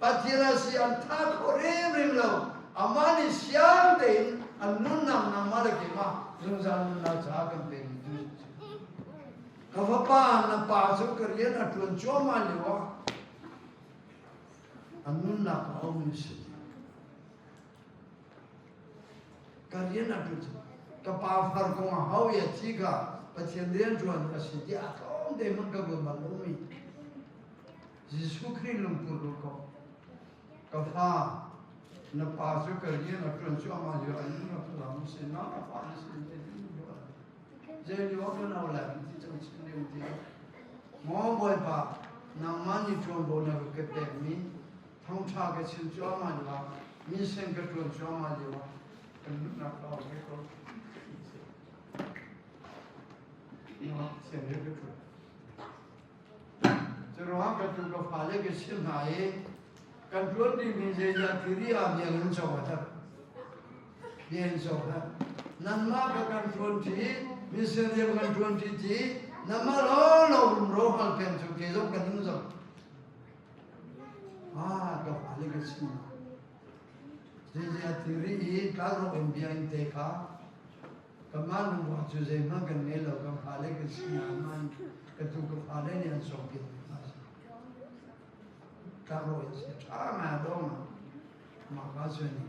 Pathian a si an thah khawh rimrim lo. Amah nih siang tein an nunnak nangmah le keimah zungzal nunnak caah kan pekmi tu si. Ka fapa na pa cu ka rian a ṭuan cuahmah lio ah a nunnak a um si. Ka rian a ṭuan ka pa far kong a hau i a thi kha Pathian rian ṭuan a si ti a tlawm te hmanh ka ruat bal lomi. Jesuh Khrih lungput ru ko. Ka fa, na pa cu ka rian a ṭuan cuahmah lio an rak lam si na ka fa na si zei lio ka no lai ti cang chin ding ti maw Bawipa nangmah nih ṭuanvo na ka pekmi thawngṭha ka chim cuahmah lio ah mission ka ṭuan cuahmah lio ah kan nunnak ka ve ko sian he ka ṭuan Curuang ka tu ka fale ka chimh hna i kan ṭuan dingmi zeidah tiri ah bia in cawk a ṭhat. Bia in cawk hlah. Nangmah ka kan ṭuan ṭi, mission rian kan ṭuan ṭi ti, nangmah lawnglawng rumro hngal peng cu kei zong ka ning zong. Ah, ka fale ka chimh hna. Zeidah tiri i tlakrawk in bia in te kha Kanmah lungruah cu zeihmanh kan ngei lo, kan fale kan si nain ka tu ka fale nih an sawmpiak mi hna si. Tlakrawh in si ṭha ngai a dawng mah ka cu ni.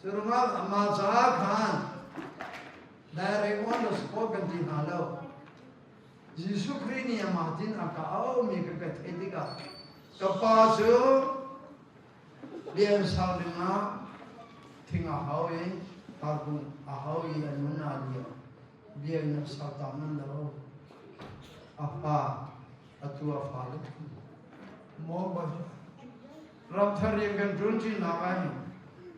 Cu ruangah amah caah khan direct on the spot kan ti hna lo. Jesuh Khrih nih amah tin a ka aumi ka ka theih tikah ka pa cu Lian sau dingah thing a hau i parkung a hau i a nun aa lio. Bia in a sau ta man lo. A fa, atu a fa le Maw Bawipa, ramthar rian kan ṭuan ṭinak ah hin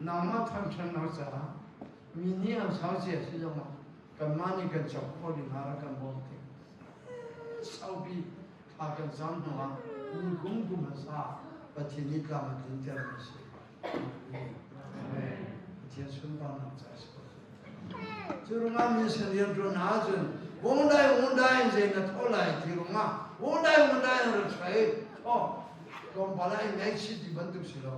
nangmah thangṭhatnak caah mi nih an sau cia si zongah kanmah nih kan cawk khawh ding ah rak kan bawm te. Saupi thla kan cam hnuah nikum kum hmasa Pathian nih tlam a tlinter mi si. Pathian sunparnak ca si ko. Cu ruangah mission rian ṭuan ahcun wungdai wungdai in zei na thawh lai ti ruangah wungdai wungdai in rak hrei thawh tlawmpal ah i ngaihchih ti bantuk si lo.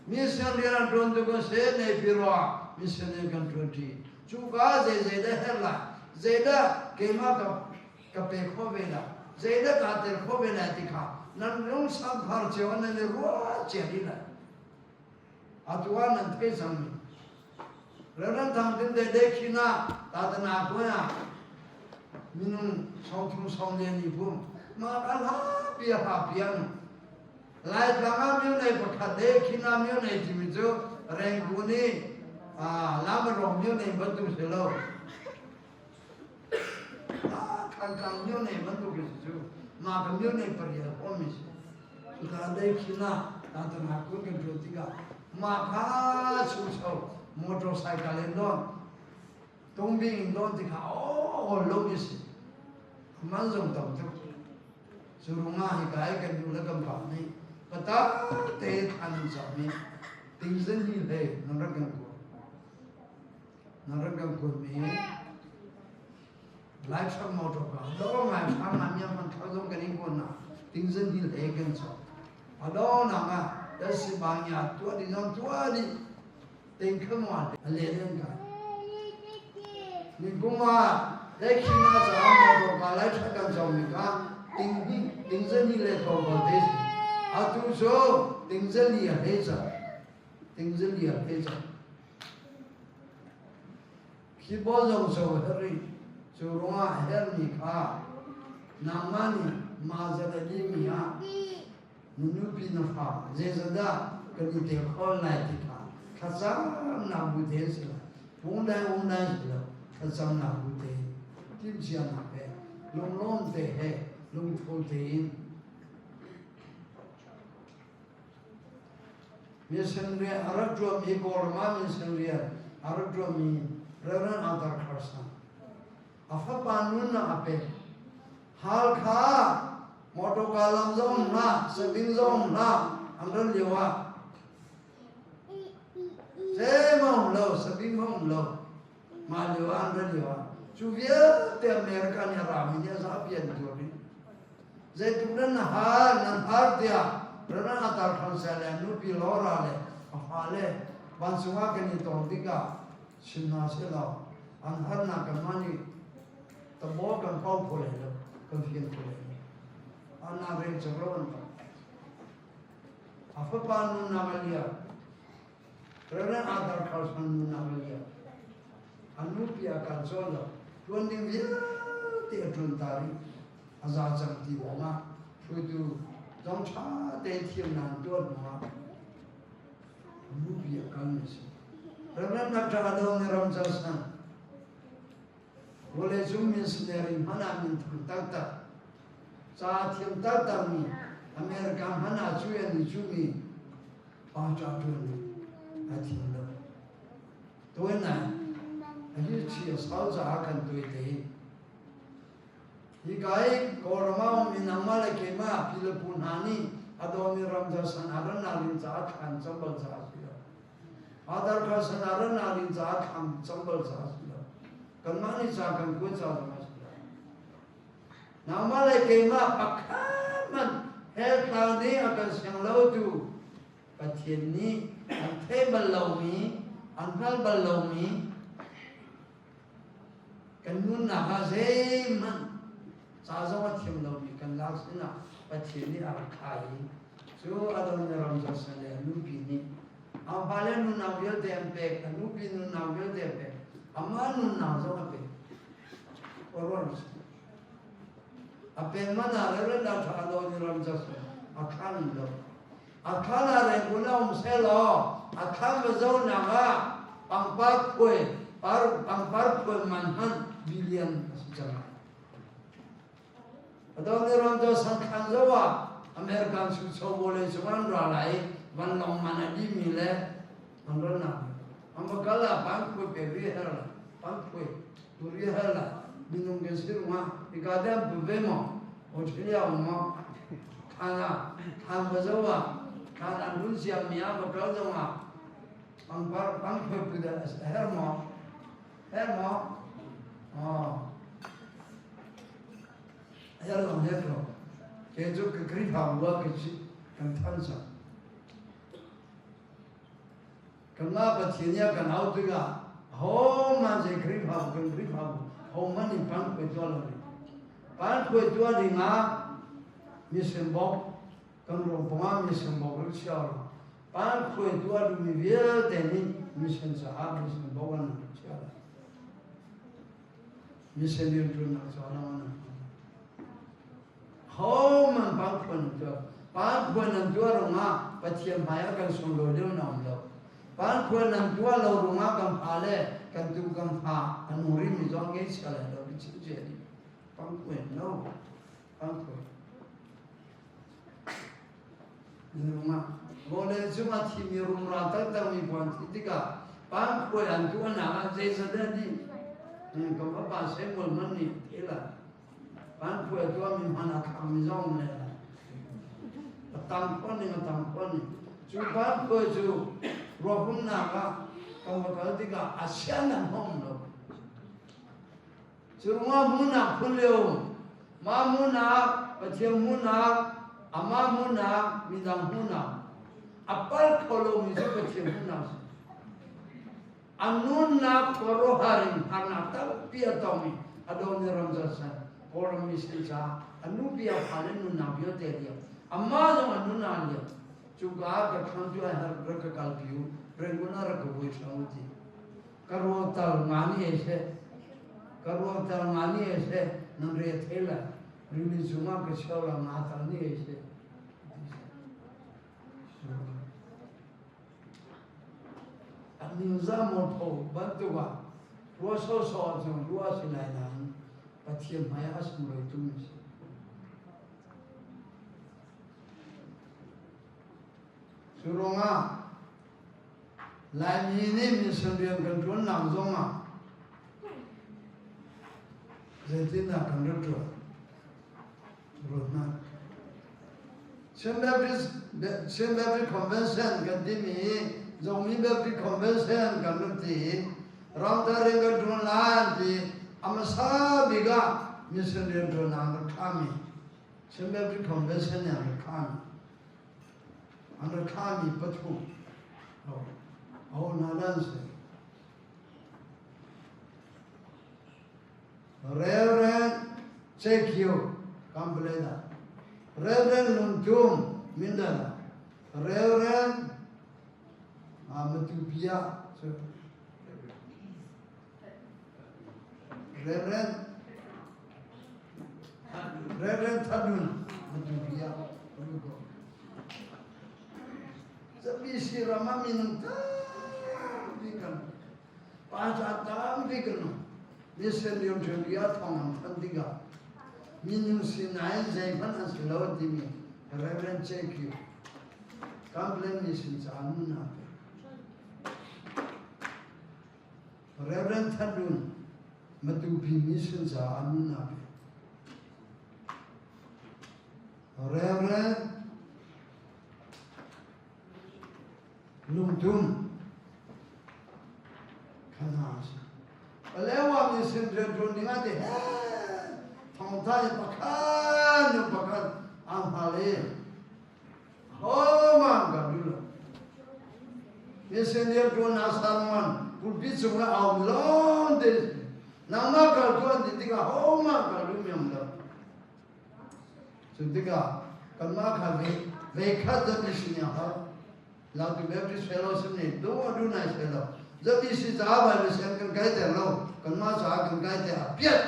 Mission rian an ṭuan tu kan si nei pi rua mission rian kan ṭuan ṭi. Cuka zei zeidah herh lai zeidah keimah ka ka pe kho ve lai zeidah kaa tel kho ve lai ti kha nan lung samphar cio nan i ruah cia dih lai. Atu ah nan theih cangmi Reverend Thang Tin Te Dekhina Tatana Kuya minung sawmthum sawmlian i phum mah ka hla pia hla pian Laitlang ah myo nei pakhat Dekhina myo nei timi cu Rengku nih Lamarong myo nei bantuk si lo Thantlang myo nei bantuk si cu mah ka myo nei parial huam mi si Cuka Dekhina Tatana kun kan ṭuan tikah mah kha chucho motorcycle in don tungbing in don tikha aw lo mi si man zong tam tuk cu rungah hi kai kan nu le kan pa nih pata te than in cam i tingzen hi hlei nan rak kan kuat. Na rak kan kuatmi Laitlang motor ka do ngai thang na miang man thang zong kan in kuan na tingzan hi le kan cho a do na nga da si ba nya tua di zong tua di ting kham wa a le den ka ni kuma le khina cha motor ka lai thang kan cho mi ka ting hi tingzan hi le ko ko te a tu so tingzan hi a le cha tingzan hi a le cha Khi bawl zong so herh cu ruangah herhmi kha nangmah nih mah zat a dihmi ah na nupi na fa zeizatdah kan i tel kho lai ti kha thlacamnak bu te si lai. Pungdai ungdai si lo thlacamnak bu te timhcianak he lunglawm te he lungtho tein Mission rian a rak ṭuanmi Kawlram ah mission rian a rak ṭuanmi Reverend Arthur Carson a fapa nunnak a pek. Halkha motorka lam zong hna, sabing zong hna an rat lio ah zeimah um lo, sabing hmanh um lo. Mah lio ah an rat lio ah cu vialte America nih a rami nih a zapi an tuar dih. Zeitluk nan har nan har tiah Reverend Arthur Carson le nupi Laura le a fale vancung ah kan i ton tikah chim hna sehlaw an harnak kanmah nih tabaw kan pau kho lai lo, kan fian kho lai lo. Anna rel cak lo an tam. A fapa nunnak a liam. Reverend Arthur Carson nunnak a liam. A nupi a kal cawl lo. Tuan ding vialte a ṭuan ta rih. A za cang ti ruangah hruaitu zong ṭha tein thiamnak an tuah hnuah a nupi a kal mi a si. Reverend Dr. Adoniram Judson vawleicung missionary hmanh ah minthang taktak ca thiam taktakmi America hmanh ah cu an i cuhmi pa ṭa ṭuan a thiam lo. Tuan ah a hi chi a sau caah kan tuai te. Hika i Kawlram ah ummi nangmah le keimah pi le pu hna nih a dawmi ram san ah rannak ding caah thlan cam bal caah a si lo. Adar kha san ah rannak ding caah thlan cam bal caah a si lo. Kanmah nih ca kan kuat ca zong a si lo. Nangmah le keimah pakhat hmanh hell tlang nih a kan siang lo tu Pathian nih an thei bal lomi, an hngal bal lomi Kan nunnak ah zeihmanh ca zong a thiam lomi kan lak sinah Pathian nih a rak thlah i cu Adoniram Judson le a nupi nih a fale nunnak vialte an pek, a nupi nunnak vialte an pek, amah nunnak zong a pek. Ruah A pek man ah Reverend Dr. Adoniram Judson a thlan lo. A thlan ah rengkun a um sehlaw a thlan va zohnak ah pangpar khuai par pangpar khuai man hmanh billion a si cang lai. Adoniram Judson thlan zoh ah American sucho vawlei cung an ra lai i vanlawng man a dihmi le an rannak an va kal ah pangphuai pe ri her la pangphuai tu ri her la minung kan si rungah hika te an pu ve maw Australia um maw thlan ah thlan va zoh ah thlan an run siammi ah va kal zong ah pangpar pangphuai pu dah a her maw her maw oh her lo her lo ke cu ka Khrihfabu ah kan than cang Kanmah Pathian nih a kan auh tikah ahohmanh zei Khrihfabu kan Khrihfabu hohmanh nih pangkhuai tuah lo ding. Pangkhuai tuah dingah mission bawk kan ruang pawngah mission bawk rak chia lo. Pangkhuai tuah duhmi vialte nih mission caah mission bawk an rak chia lo. Mission rianṭuannak caah lang an Hohmanh pangphuan an tuah. Pangphuan an tuah ruangah Pathian hmaiah kan sunglawi deuh na um lo. Pangphuan an tuah lo ruangah kan fa le kan tu kan fa an nung rihmi zong ngei chia lai lo chim cia dih. Pangphuan no. Pangphuan. Ruangah vawlei cungah thimi rumra taktakmi puan thi tikah pangphuai an tuahnak ah zeizat dih. Kan papa Samuel hmanh nih thil ah Pangphuai tuahmi hmanh a thlangmi zong le a tam khawh ning a tam khawh ning. Cu pangphuai cu ruahumnak ah Kan va kal tikah a sian an hong lo. Cu ruangah hmuhnak phun lio, mah hmuhnak, Pathian hmuhnak, amah hmuhnak, midang hmuhnak, a pal kho lomi cu Pathian hmuhnak a si. A nunnak khuaruahhar in harnak tampi a tongmi Adoniram Judson, Kawlram mission caah a nupi a fale nunnak vialte a liam. Amah zong a nunnak a liam. Cuka ah ka thlam cu ai har rak ka kalpi u, Rangoon ah rak ka vui hram u ti. Ka ruang tal nga ni ei seh, ka ruang tal nga ni ei seh, nan re thei lai. Rili cungah ka cheu la nga tal ni ei seh. A ningzah mualpho bantuk ah ruah sawhsawh ahcun ruah a si lai nain Pathian hmai ah a sunglawi tukmi a si. Cu ruangah Laimi nih mission rian kan ṭuannak zongah zeitindah kan rak ṭuan? Ruat hmanh. Chin Baptist, Chin Baptist Convention kan timi hi Zomi Baptist Convention kan rak ti i ramthar rian kan ṭuan lai an ti. A hmasa bik ah mission rian ṭuan an rak thlahmi Chin Baptist Convention nih an rak thlahmi an rak thlahmi pathum aho hna dah an si? Reverend Cekio Kamplena, Reverend Lungtum Mindana, Reverend Matupia, Reverend Reverend Thadun Matupia, Zapi ram ah minung tampi kan Pa ca tampi kan um. Mission rianṭuan bia thawng an thanh tikah minung sinain zeihmanh an si lo timi Reverend JQ Kamplain Mission caah nun aa pek. Reverend Than Matupi Mission caah nun aa pek. Reverend Lungtum kha hna a si. Palewa mi sin rianṭuan ding ah ti he thongtha i pakhat nu pakhat aan hal i hohmanh kan duh lo. Mission rianṭuan ah sarman pulpit cung ah aum lawng te nangmah kal tuan ti tikah hohmanh kan duh miam lo. Cu tikah kanmah kha veikhat zat i sin a har. Lautu Baptist Fellowship nih dawh du nai seh lo. Zat i si caah Bible siang kan kai ter lo. Kanmah caah kan kai ter a piat.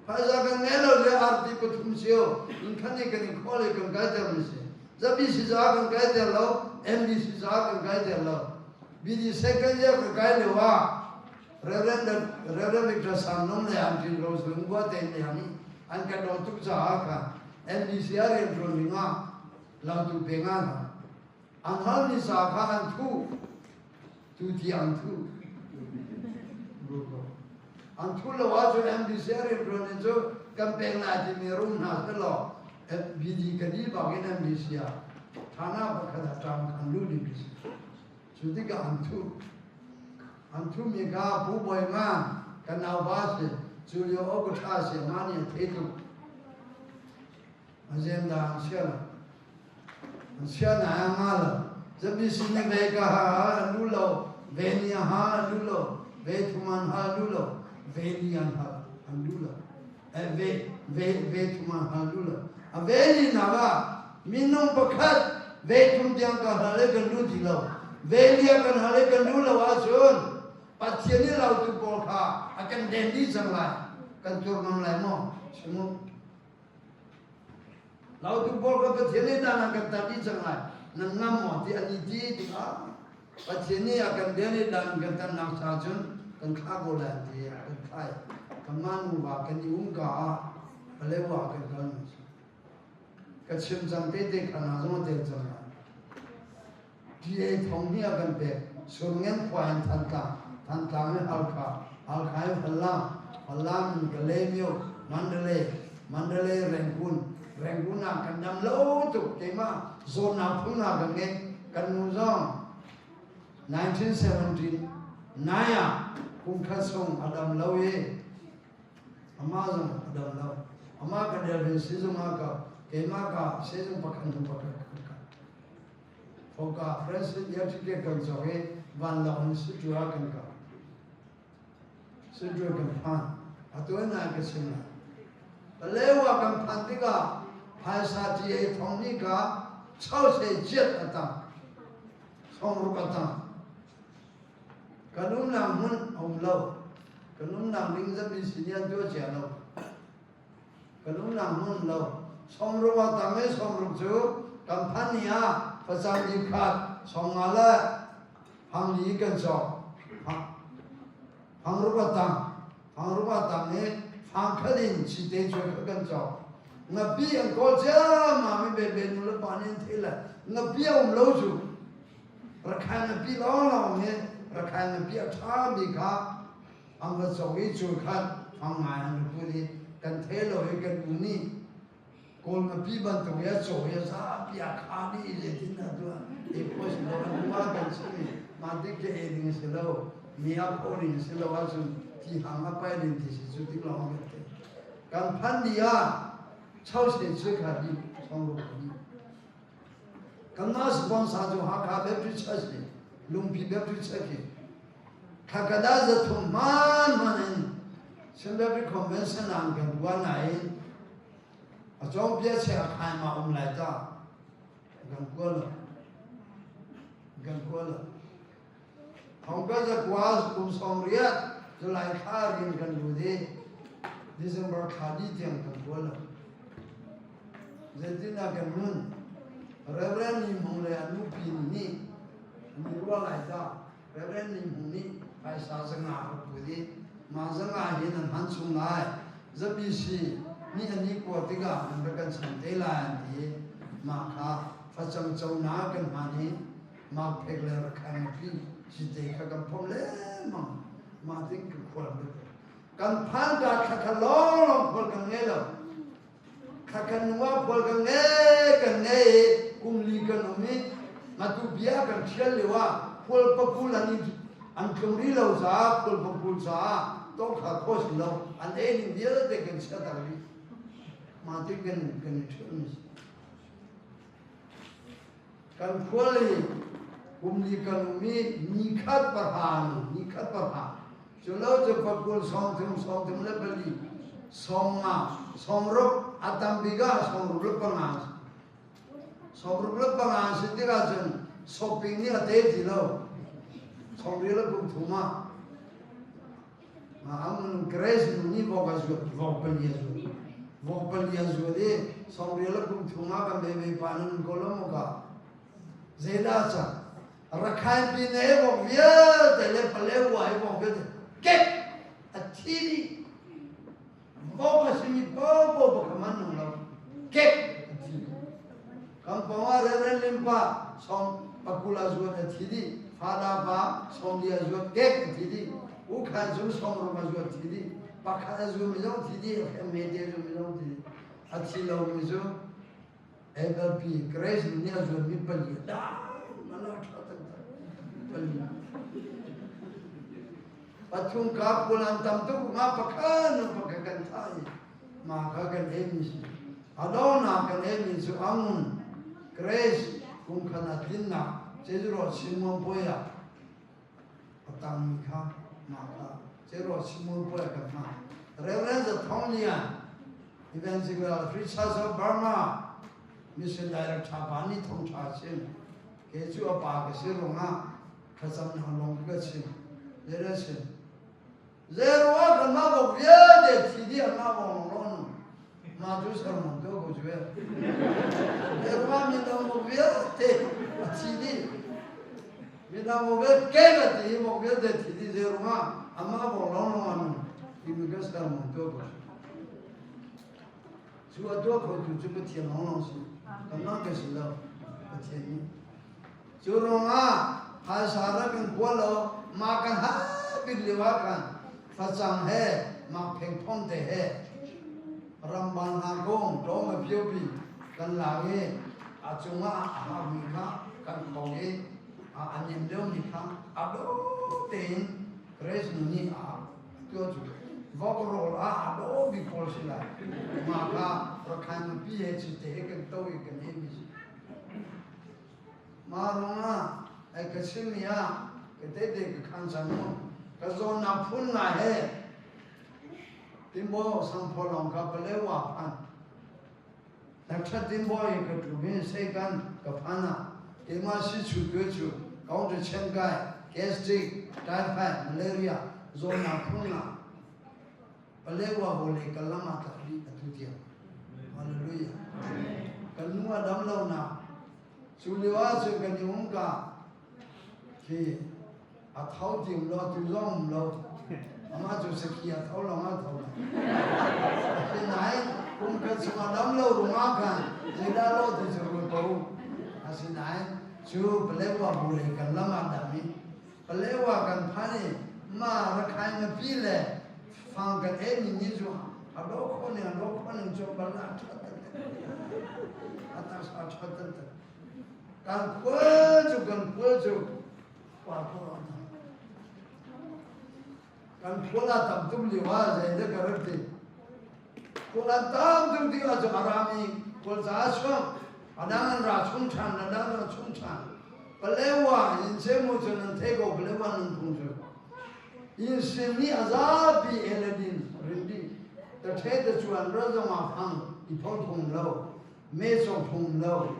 Phaisa kan ngei lo le arti pathum sio in khan i kan i khawl i kan kai ter mi si. Zapi si caah kan kai ter lo. MBC caah kan kai ter lo. BD second year ka kai lio ah Reverend Reverend Victor Sangnung le Auntie Rose Lungkua te nih an kan dawt tuk caah kha NBC ah rianṭuan ding ah lautu pe nga hna. An halmi sa kha an thuh. Tu ti an thuh. An thuh lo ahcun NBC ah rianṭuan in cu kan pek lai timi rum hna selaw BD ka di bak in NBC ah thana pakhat ah ṭam khan lu ding si. Cu tikah an thuh. An thumi kha Pu Bawi Nga kan naupa si. Cu lio awk a ṭha si ma nih a thei tuk. A zen dah an sia lo. An sia na a nga lo. Zapi sin i ve ka ha an lu lo. Ve ni a ha an lu lo. Ve thum an ha lu lo. Ve ni an ha an lu lo. Eh, ve ve ve thum an ha lu lo. A ve ni na ah minung pakhat ve thum tiang ka hal i kan lu ti lo. Ve lia kan hal i kan lu lo ahcun Pathian i lautu pawl kha a kan den dih cang lai. Kan tur ngam lai maw? Chim u. Lautu pawl kha Pathian nih dan an kan tat dih cang lai. Nan ngam maw ti an i ti tikah Pathian nih a kan den i dan kan tannak cha cun kan thlah ko lai ti kan thlai. Kanmah nuva kan i um ka ah Palewa kan kal mi Ka chim cang te te kha na zong a tel cang lai. TA thong hi a kan pek. Surngen khua in Thantlang, Thantlang in Halkha, Halkha in Falam, Falam in Kalaymyo, Mandalay, Mandalay Rangoon, Rangoon ah kan dam lo tuk keimah zawtnak phun hna kan ngei. Kan nu zong 1979 ah kum khat chung a dam lo i amah zong a dam lo. Amah ka Delvin sizung ah ka keimah ka sizung pakhat hnu pakhat ka Foka Francis Electric kan cawk i vanlawng in Situ ah kan kal. Situ kan phan. Atu na ka chim lai. Palewa kan phan tikah phaisa TA thong ni ka chau se jiat atang. Thong ruk atang. Kan umnak hmun a um lo. Kan umnak ding zapi sinian tu a chia lo. Kan umnak hmun lo. Sawmruk a tam i sawmruk cu kan phan ni ah facang li khat sawmnga le fangli kan cawk. Fangruk a tam. Fangruk a tam i fangkhat in cite cu kan cawk. Ngapi an kawl ciammam i bebe nu le pa nih an thei le ngapi a um lo cu. Rakhine ngapi lawnglawng hi Rakhine ngapi a ṭhami kha an va cawk i cu khan fang ngai an rak put i kan thei lo i kan u nih Kawl ngapi bantuk i a caw i a zapi a kha dih i zeitin dah tuah ei khawh si lo an hnu ah kan chim i mah tik khi ei ding a si lo mi a phaw ding a si lo ahcun ti hang a pai ding ti si cu tik lawng kan thei kan phan ni ah chause cu kha dih song ru dih Kanmah sponsor cu Hakha Baptist Church nih Lungpi Baptist Church nih Thakada zathum hmanhman in Chin Baptist Convention ah kan tuah nain a cawngpia che a khai ma um lai ta kan kua lo kan kua lo Thongka zakua kum 90 July thla rian kan lut i December thla dih tiang kan kua lo. Zeitindah kan nun? Reverend Ni Hmung le a nupi nih an i ruah lai dah. Reverend Ni Hmung nih phaisa zanga a rak put i mah zanga hi nan hman chung lai. Zapi si nih an i kua tikah nan rak kan cham te lai an ti i mah kha facang cona kan hman i Mangphek le rakhang pi cite kha kan phom lengmang. Mah ting ka khual bik. Kan phan ka thla kha lawng lawng khual kan ngei lo. Thla kan nua khual kan ngei kan ngei i kum li kan um i matu bia kan thial lio ah khual pakul an an tlung ri lo caah khual pakul caah tong kha kho si lo an ei ding vialte kan chia tak rih. Mah ting kan kan i ṭhial mi si. Kan khual i kum li kan um i ni khat pahra ni khat pahra cu lo cu pakul 30 34 50 60 a tam bik ah 65 65 si tikah cun shopping nih a te ti lo 40 le kum thum ah Amun Grace nu nih vok a zuat vok pali a zuat vok pali a zuat i 40 le kum thum ah kan bebe pa nan ko lo mu ka zeidah ca Rakhine pi ne vok vialte le pale wa i vok vialte kek a thi dih vok a simi popo pakhat man nung lo kek a thi kan pong ah Reverend Limpa sawm pakul a zuat a thi dih Fada pa 40 a zuat kek a thi dih U Khan cu 60 a zuat thi dih pakhat a zu mi zong thi dih a mete zu mi zong thi dih a thi lo mi cu LLP Grace nih a zuat mi pali da mala tha tak pali Pathum ka pawl an tam tuk nga pakhat nu pakhat kan thah i ma kha kan ei mi si. A dawnak kan ei mi cu angun Grace kum khan a tlinnak Cezuro Simon puai ah a tang mi kha ma kha Cezuro Simon puai kan hma. Reverend Za Thong Lian Evangelical Free Church of Burma Mission Director pa nih thong tha chim ke cu a pa ka si rungah thlacam hna lawng ka chim zei chim zeruah kan mah bok vialte thi dih an mah bong ron ma cu sermon to ko cu zeruah mi dang bok vialte a thi dih mi dang bok vialte ke ka ti bok vialte thi dih zeruah amah bong long long anu ti mi ka sermon to ko cu a tuah kho tu cu Pathian long long si kan mah ka si lo Pathian nih Cu ruangah phaisa rak kan kua lo, mah kan ha bik lio ah khan facang he mak phengphong te he ramban hna kong ṭawm a piopi kan lak i a cungah a hakmi kha kan khong i. A nem deuhmi kha a dawh tein Grace nu nih a tuah cu vok rawl ah a dawh bik pawl si lai. Mah kha Rakhine nupi he cite he kan to i kan ei mi si. Mah ruangah ai ka chimmi ah ka tete ka khan cang mu. Ka zawnnak phun ngai he Timbo sangphaw lawng kha Palewa phan. Nakṭhat ding bawi ka ṭum i seikan ka phan ah keimah si chu tu cu counter chenkai, gastric, typhoid, malaria zawtnak phun ah Palewa vawlei kal lam ah tlak dih atu tiang. Hallelujah. Kan nu a dam lo nak cu lio ah cun kan i um ka khi a tho ti um lo tu zong um lo amah cu saki a tho lawng a tho asinain kum khat chung a dam lo ruangah khan zeidah lo ti cu rul ko asinain cu Palewa bu lei kan lam ah dam i Palewa kan phan i ma Rakhine mipi le fang kan ei mi ni cu a do kho ning a do kho ning cu bal a ṭhat a taksa ṭhat kan khual cu kan khual cu kan khual a tam tuk lio ah zei dah ka rak ti khual an tam tuk ti ah cu a rami khual ca a chuak a dang an ra chung ṭhan a dang an chung ṭhan Palewa in chemu cu nan thei ko Palewa nan phung cu in sin nih a zapi eledin rindi ta the ta chuan ra zong ah phang i pho thung lo me song phung lo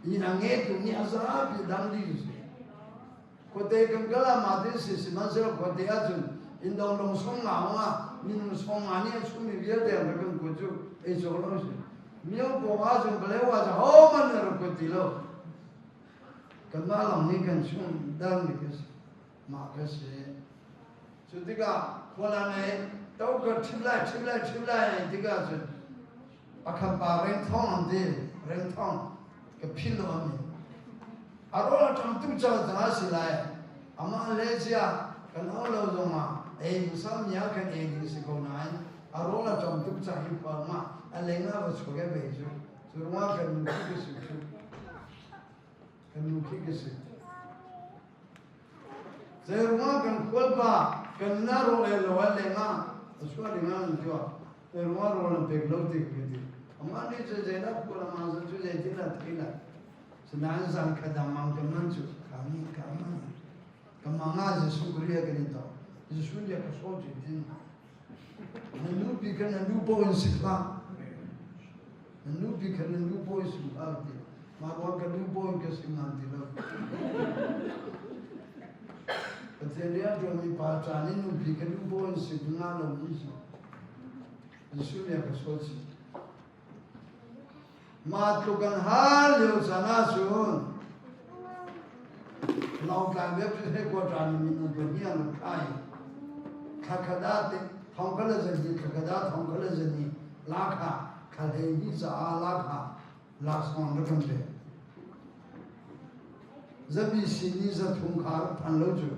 inn a ngetu nih a zapi dang ding si khuate kan kal ah mah tin si sihmanhsehlaw khuate ahcun inndong dong song nga hong ah minung song nga nih a chungmi vialte an rak kan kuat cu ei cawk lo si mio pawng ahcun Palewa cu hohmanh an rak kuat ti lo kanmah lawng nih kan chung dang mi kan si mah kan si cu tikah khuala nei to ka ṭhim lai ṭhim lai ṭhim lai tikah cun Pakhat pa rengthong an ti rengthong ka philh lo an a rawl a ṭang tuk cang cang a si lai amah le cia kan au lo zongah ei musam nia kan ei ding si ko nain a rawl a ṭang tuk cang hi khua ma a leng ah va chuak e ve cu cu ruangah kan nu khi ka si cu kan nu khi ka si zei ruangah kan khualpa kan na rawl ei lo a leng ah a chuah ding ah an tuah Ruah rawl an pek lo ti ka ti. Amah nih cun zeidah kawl amah zong cu zeitin dah thei lai. Sinain zan khat dang mang ka man cu ka mi ka man. Ka mang ah Jesuh Khrih kan i tong. Jesuh nih ka saw cu tin. Na nupi kha na nu paoh in sik hlah. Na nupi kha na nu paoh in sik hlah ti. Mah ruang ka nu paoh in ka sik ngam ti lo. Pathian rian ṭuanmi pa caan in nupi kha nu paoh in sik nga lo mi si. Jesuh nih a ka sual chih. Mah tluk an hal lio caan ahcun Lawngtlai Baptist headquarter nih minung pahnih an rak thlah i thla khat ah thong khat le zahnih thla khat ah thong khat le zahnih lakha thla 12 caah lakha laksawng an rak kan pek. Zapi sin i zathum kha rak phan lo cu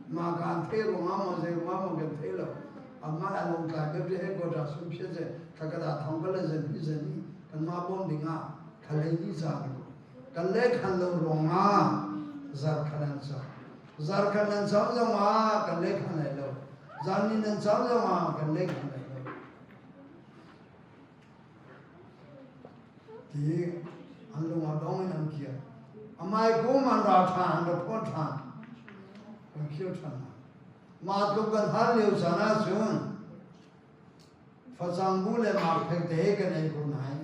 mah kaan thei ruangah maw zei ruangah maw kan thei lo amah a Lawngtlai Baptist headquarter sungphiat ze thakada thong ka le zan hi zan hi kanmah bawm dingah thla 12 ca kan kan le khan lo ruangah zar khan an cam zar khan an cam zongah kan le khan lai lo zan ni nan cam zongah kan le khan lai lo Ti an lung a dong in an kir. Amai kum an ra ṭhan, an ra phawt ṭhan. Kan khir ṭhan hna. Mah tluk kan har lio caan ahcun facang bu le marphek te he kan ei ko nain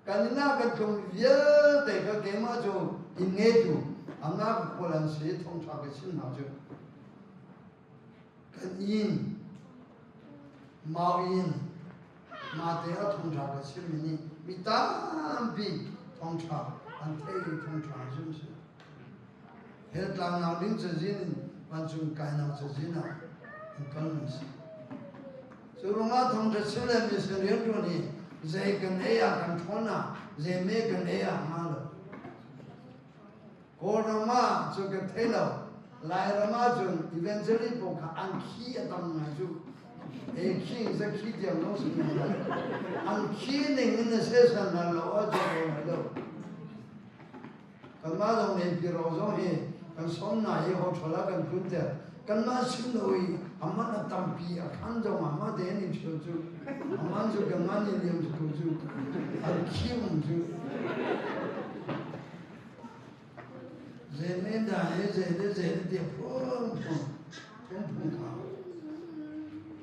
kan inn ah kan tlung vialte kha keimah cu inn ngeitu amah ka khual an si thawngṭha ka chim hna cu kan inn mau inn Mate a thawngṭha ka chimmi nih mi tampi thawngṭha an theih i thawngṭha zum si. Hell tlangnak ding cazin in vancung kainak cazin ah an kalmi si. Cu ruangah thawngṭha chim le mission rianṭuan hi zei kan ei ah kan ṭhawn ah zei me kan ei ah hnga lo. Kawlram ah cu ka thei lo. Lairam ah cun evangelist pawl kha an khi a tam ngai cu. E khi za khi tiang lo si An khi ning in na sesan hna lo ah cu ko lai lo. Kanmah zong nih pi ro zong hi Kan sawm hna i hotel ah kan tlunter. Kanmah sin lo i aman a tampi a khan zong ah mah te an i ṭhial cu. Aman cu kanmah nih liam cu cu an khi um cu. Zei dah he zei le zei le tiah phung phung phung phung kha.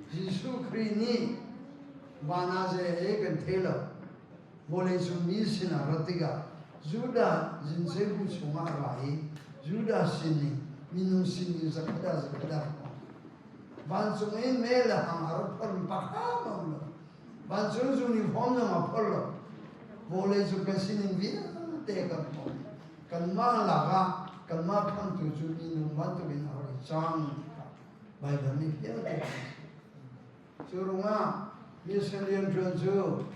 Jesuh Khrih nih van ah zei he kan thei lo. Vawleicung mi sinah rat tikah Judah zinsebu chungah a ra i Judah sinin minung sinin zakhat ah zakhat ah vancung in mei le hang a rak phormi pakhat a um lo. Vancung uniform zong a phor lo. Vawleicung kan sining vialte kan phor. Kanmah lakah kanmah khamtu cu minung bantukin a rak i cang. Baibal nih vialte Cu ruangah mission rianṭuan cu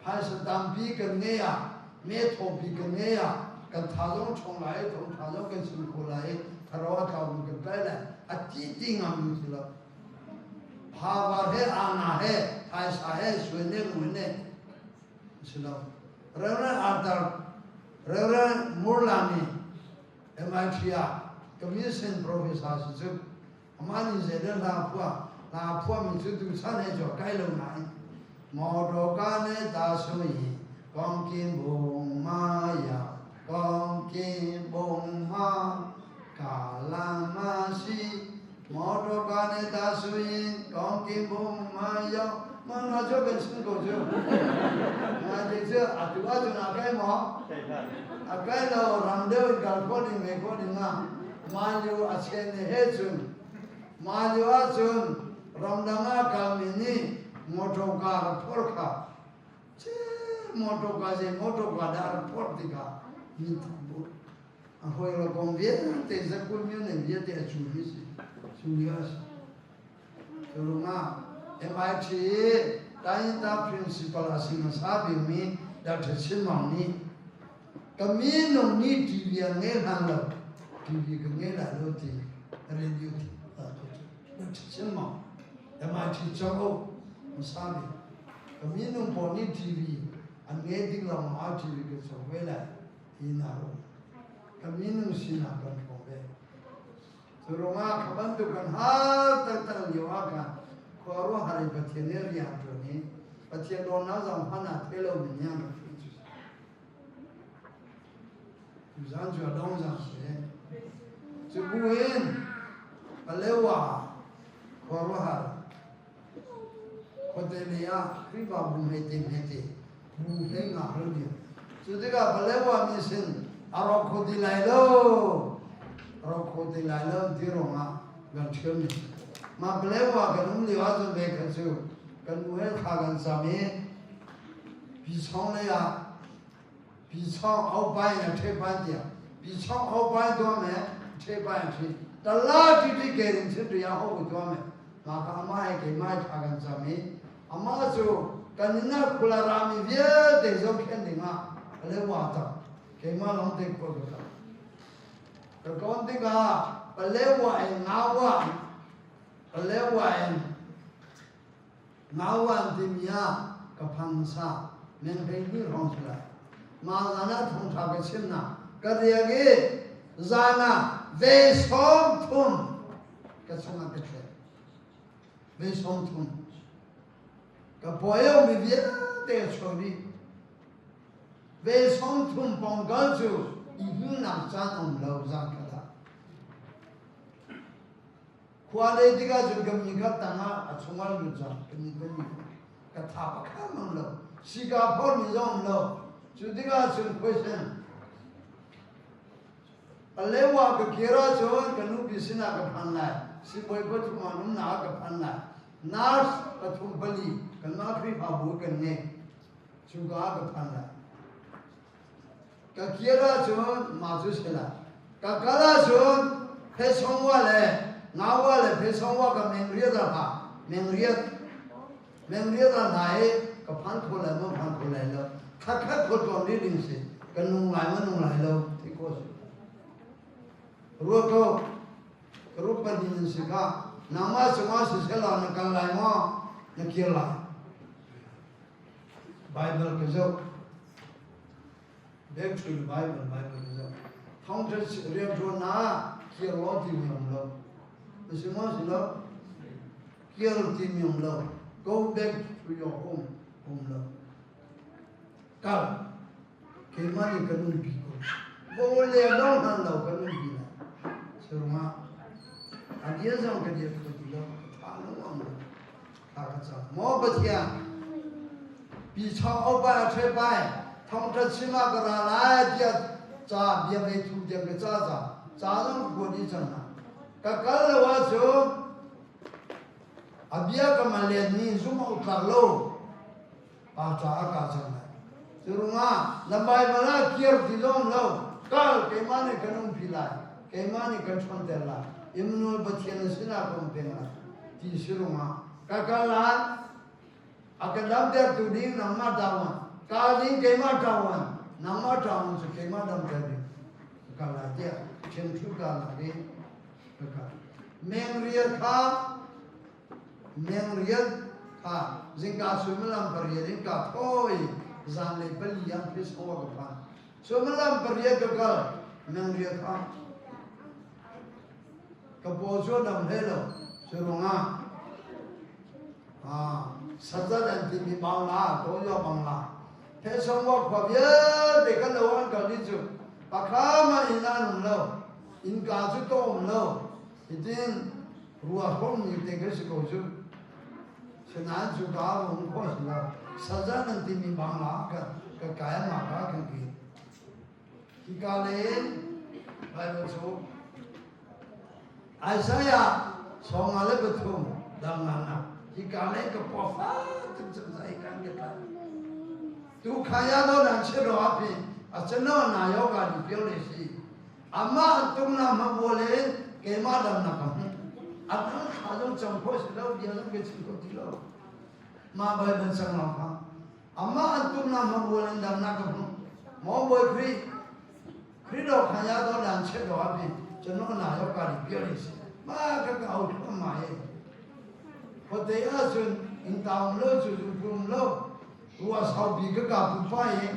phaisa tampi kan ngei ah, me thawpi kan ngei ah, kan tha zong ṭhawng lai i thawngṭha zong kan chim kho lai i thlarau a tlaumi kan tlai lai. A ti ti ngammi si lo. Phava he ana he phaisa he suai ne mui ne si lo. Reverend Arthur Reverend Murlani MIT ah commission professor si cu Amah nih zeidah hla a phuah? Hla a phuahmi cu tuchan he cu a kai lo nain Mawṭawka ne ta sui kong kin bung ma ya kong kin bung ma ka la ma si Mawṭawka ne ta sui kong kin bung ma ya ma na cu kan chim ko cu na ti cu atu ahcun a kai maw a kai lo ram deuh in kal khawh ding ve khawh ding ah Mah lio a chen he cun mah lio ahcun ramdang ah kalmi nih mawṭawka rak phor kha ce mawṭawka zei mawṭawka dah rak phor tikah min thang bu a hawi lo kong vialte zakul myo vialte a cu mi si cu lio a si cu ruangah MIT Tayinta principal a si hmasa bikmi Dr. Chin Maung nih Ka minung nih TV a ngei hlan lo, TV ka ngei lai lo ti radio ti na ṭha ma MIT cang o masabi ka minung pawl nih TV an ngei ding lo ma TV ka cawk ve lai ti na ro ka minung sinak kan hrawm ve cu ruangah kha bantuk kan hal taktak lio ah khan khuaruahhar in Pathian nih rian ṭuan i Pathian dawtnak zong hman ah thei lo mi nih an rak ṭuan cu Tuzaan cu a dong zang si. Cu bu in Palewa khuaruahhar khuate lei ah Khrihfabu hmete hmete bu hlei nga hal bia. Cu tikah Palewa mi sin a rawk kho ti lai lo, rawk kho ti lai lo ti ruangah kan ṭhial mi. Mah Palewa kan um lio ahcun ve kha cu kan nu he thla kan cam i Pichong lei ah Pichong au pai na ṭhe pai tiah Pichong au pai tuah me ṭhe pai an ṭhi tala ṭi ṭi ke in chin ri ah ho tuah me ma ka ama he keimah he thla kan cam i amah cu kan inn ah khula rami vialte zohkhenh ding ah a le wa tak keimah lawng te khua ka kal ka kawn tikah Palewa in Ngawa Palewa in Ngauan timi ah ka phan hmasa meng 12 hrawng si lai. Mah zan ah thawngṭha ka chimnak ka riak i zan ah ve 30 ka chungah ka thlet. Ve 30. Ka puai mi vialte a chuak dih. Ve 30 pongkal cu i hmuhnak caan um lo zan khat ah. Khua lei tikah cun ka mi kha tangah a chungah lut cang ka mi ka mi ka tha pakhat mang lo sika phor mi zong um lo cu tikah cun question Palewa ka kir ahcun ka nupi sinah ka phan lai sibawi pathum ah umnak ka phan lai nurse pathum pali kanmah Khrihfabu kan ngei cuka ah ka phan lai Ka kir ahcun mah cu si lai. Ka kal ahcun phesongwa le ngawa le phesongwa ka mengriat ah hna mengriat mengriat ah hna i ka phan kho lai maw phan kho lai lo khatkhat kho tuan rih ding si ka nung lai maw nung lai lo ti ko si ruat ko ka rup pahnih in si kha nangmah cungah siseh law na kal lai maw na kir lai Bible ka zoh. Back to the Bible, Bible ka zoh. Thawngṭha rianṭuannak kir law timi um lo. Na si maw si lo? Kir timi um lo. Go back to your home um lo. Kal. Keimah nih kan umpi ko. Bo le lo hlan lo kan umpi lai. Surungah a dia zong ka dir kho ti lo. Tha lo am lo. Tha ka cam. Maw Pathian, pi chong o pai a ṭhe pai thongṭha chim ah ka ra lai tiah ca bia ve thu tiang ka ca ca ca zong ka kuat dih cang hna. Ka kal lo ahcun a bia ka ma len mi zumh awk tlak lo pa ca a ka cang lai. Cu ruangah na Baibal ah kir ti zong lo kal keimah nih kan umpi lai keimah nih kan ṭhawnter lai Immanuel Pathian na sinah ka um peng lai ti si ruangah ka kal lai a ka damtertu ding nangmah ṭawan kal ding keimah ṭawan nangmah ṭawan cu keimah damter ding ka kal lai tiah ṭhiangṭhu ka lak i ka kal meng rial kha Meng riat kha zingka suimilam pariat in ka tho i zanlei pali ah Frisco ah ka phan. Suimilam pariat ka kal, meng riat kha ka paw cu a dam hlei lo. Cu ruangah sazat an timi bangla, Toyo bangla, Phesongwa khua vialte kan lo an kal dih cu pakha mah inn ah an um lo, innka cu to um lo. Hitin ruahrom ni te kan si ko cu. Sinain cu ka rung kho si lo. Saza nan timi bangla ka ka kai ma ka kan ki. Hi ka le Bible cu Isaiah songa le pathum dang na hi ka le ka pofa tuk cang zai kan ka ta. Tu khaya do nan che ro api a chano na yoga ni pio le si. Amah tung na ma bual in keimah dam na ka hmuh. A dang thla zong cang kho si lo, bia zong ka chim kho ti lo. Mah Bible cang lo kha. Amah an tung na ma bual in dam na ka hmuh. Maw Bawi Khrih, Khrih do kha ya do dan che do api, chano na yo ka ri pia ri si. Ma ka ka au thua ma he. Khote ahcun in taung lo cu zu pum lo, Rua saupi ka ka pupa i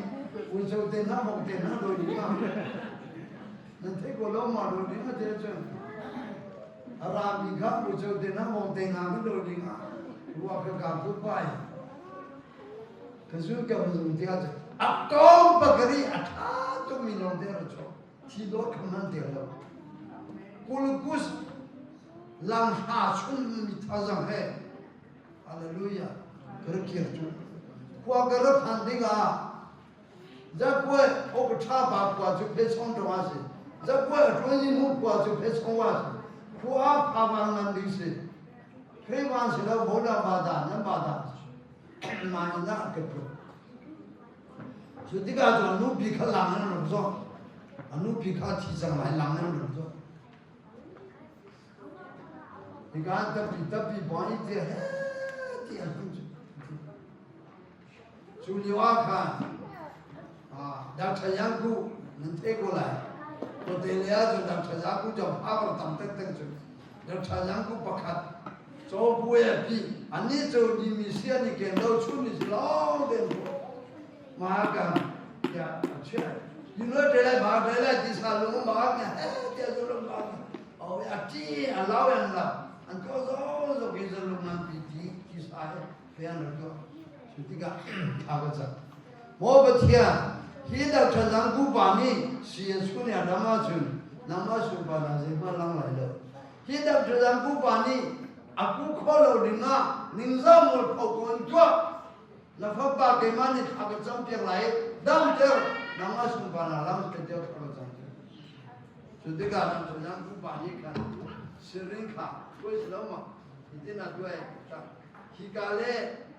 uico te hna vok te hna dawi ding ah nan theih ko lo ma dawi ding ah te cun a rami kha uico te hna vok te hna ka dawi ding ah rua ka ka pupa i ka zul ka zung ti ah cun a kong pakari a ṭha tukmi lawng te ra chuak thi dawt kha man te lo kulkus lam hra chung mi thazang he Hallelujah. Ka rak kir cu. Khua ka rak phan dingah Zakue ok tha ba khua cu phe chong tong a si. Zakue a tuan ni mu khua cu phe chong wa si. Khua pha bang nan ding si. Khriwan si lo boda ba da nan ba da. Ma in na ka pu. Cu tikah cun nu pi kha lang nan rak zo. Anu pi kha thi cang lai lang nan rak zo. Hika tampi tampi bawi te he ti an hman cu. Cu lio ah khan Dr. Yang Ku nan theih ko lai. Khuate le ah cun Dr. Yang Ku jong power tam taktak cu. Dr. Yang Ku pakhat caw buai a pi annih cu ni mi sia ni ken lo chun ni si lawng te ma ka ya a chiah. You know te lai ba te lai ti sa lung ba ka he te zu lung ba a ṭi a lau an lau an ko zo zo ke zo lung an pi ti ti sa he fe an rak tuah cu tikah tha ka cam maw Pathian hi dau ṭhazang ku pa nih si an sun ya dam ahcun nangmah sunpa na zeihmanh lang lai lo hi dau ṭhazang ku pa nih a ku kho lo dingah ningzah mual pho ko in tuah na fapa keimah nih thla ka cam piak lai damter nangmah sunpa na lam te tha ka cam Cu tikah nan cungah pupa nih khan siring kha tuai si lo maw? Hitin a tuai hika le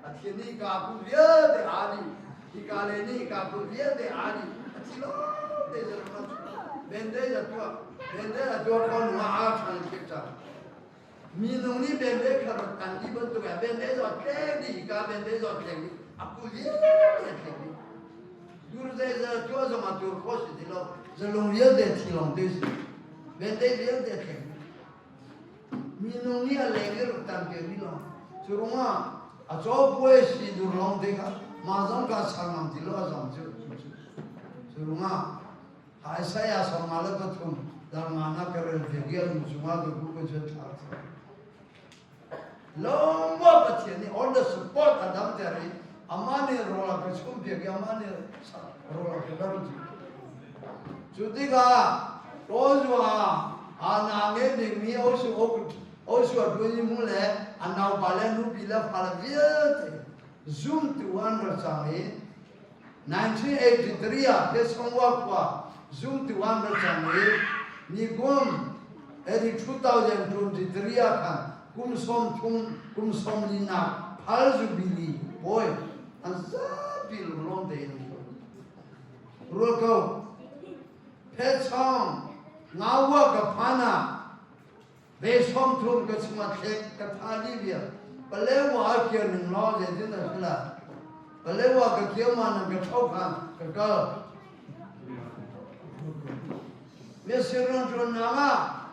a thi nih ka pu vialte aa dih hika le nih ka pu vialte aa dih a thi lo te zan ma bende za tua bende a tua ko nu a than khek cha minung nih bende kha rak tan di bantuk ah bende zo tleng di hika bende zo tleng di a pu vialte tleng di Dur zeizat tuah zong ah tur khawh si ti lo. Zalung vialte thi lawng te si. Bente vialte thleng. Minung nih a leng i rak tan ke mi lawng. Cu ruangah a caw puai si dur lawng te kha mah zong ka sang ngam ti lo a zong cu. Cu ruangah Isaiah 53 dal nga na ka rel piak i a lung chungah ka ku ka chuan thla cang. Lawngwa Pathian nih on the spot a damter i amah nih rawl a ka chumh piak i amah nih rawl a ka dam cu. Cu tikah Joshua a na nge dingmi Joshua ṭuan i mu le a naupa le nupi le fale vialte zumtu an ra cang i 1983 ah Phesongwa khua zumtu an ra cang i nikum 2023 ah khan kum 30 kum 44 phal jubilee bawi an zapi lunglawm tein rual ko Phesong ngawa ka phana Ve 30 ka chungah thlek ka tha dih vial. Palewa kir ning law zeitin a si la. Palewa ka kir ma nan ka tho khan ka kal. Mi sirun ṭun na nga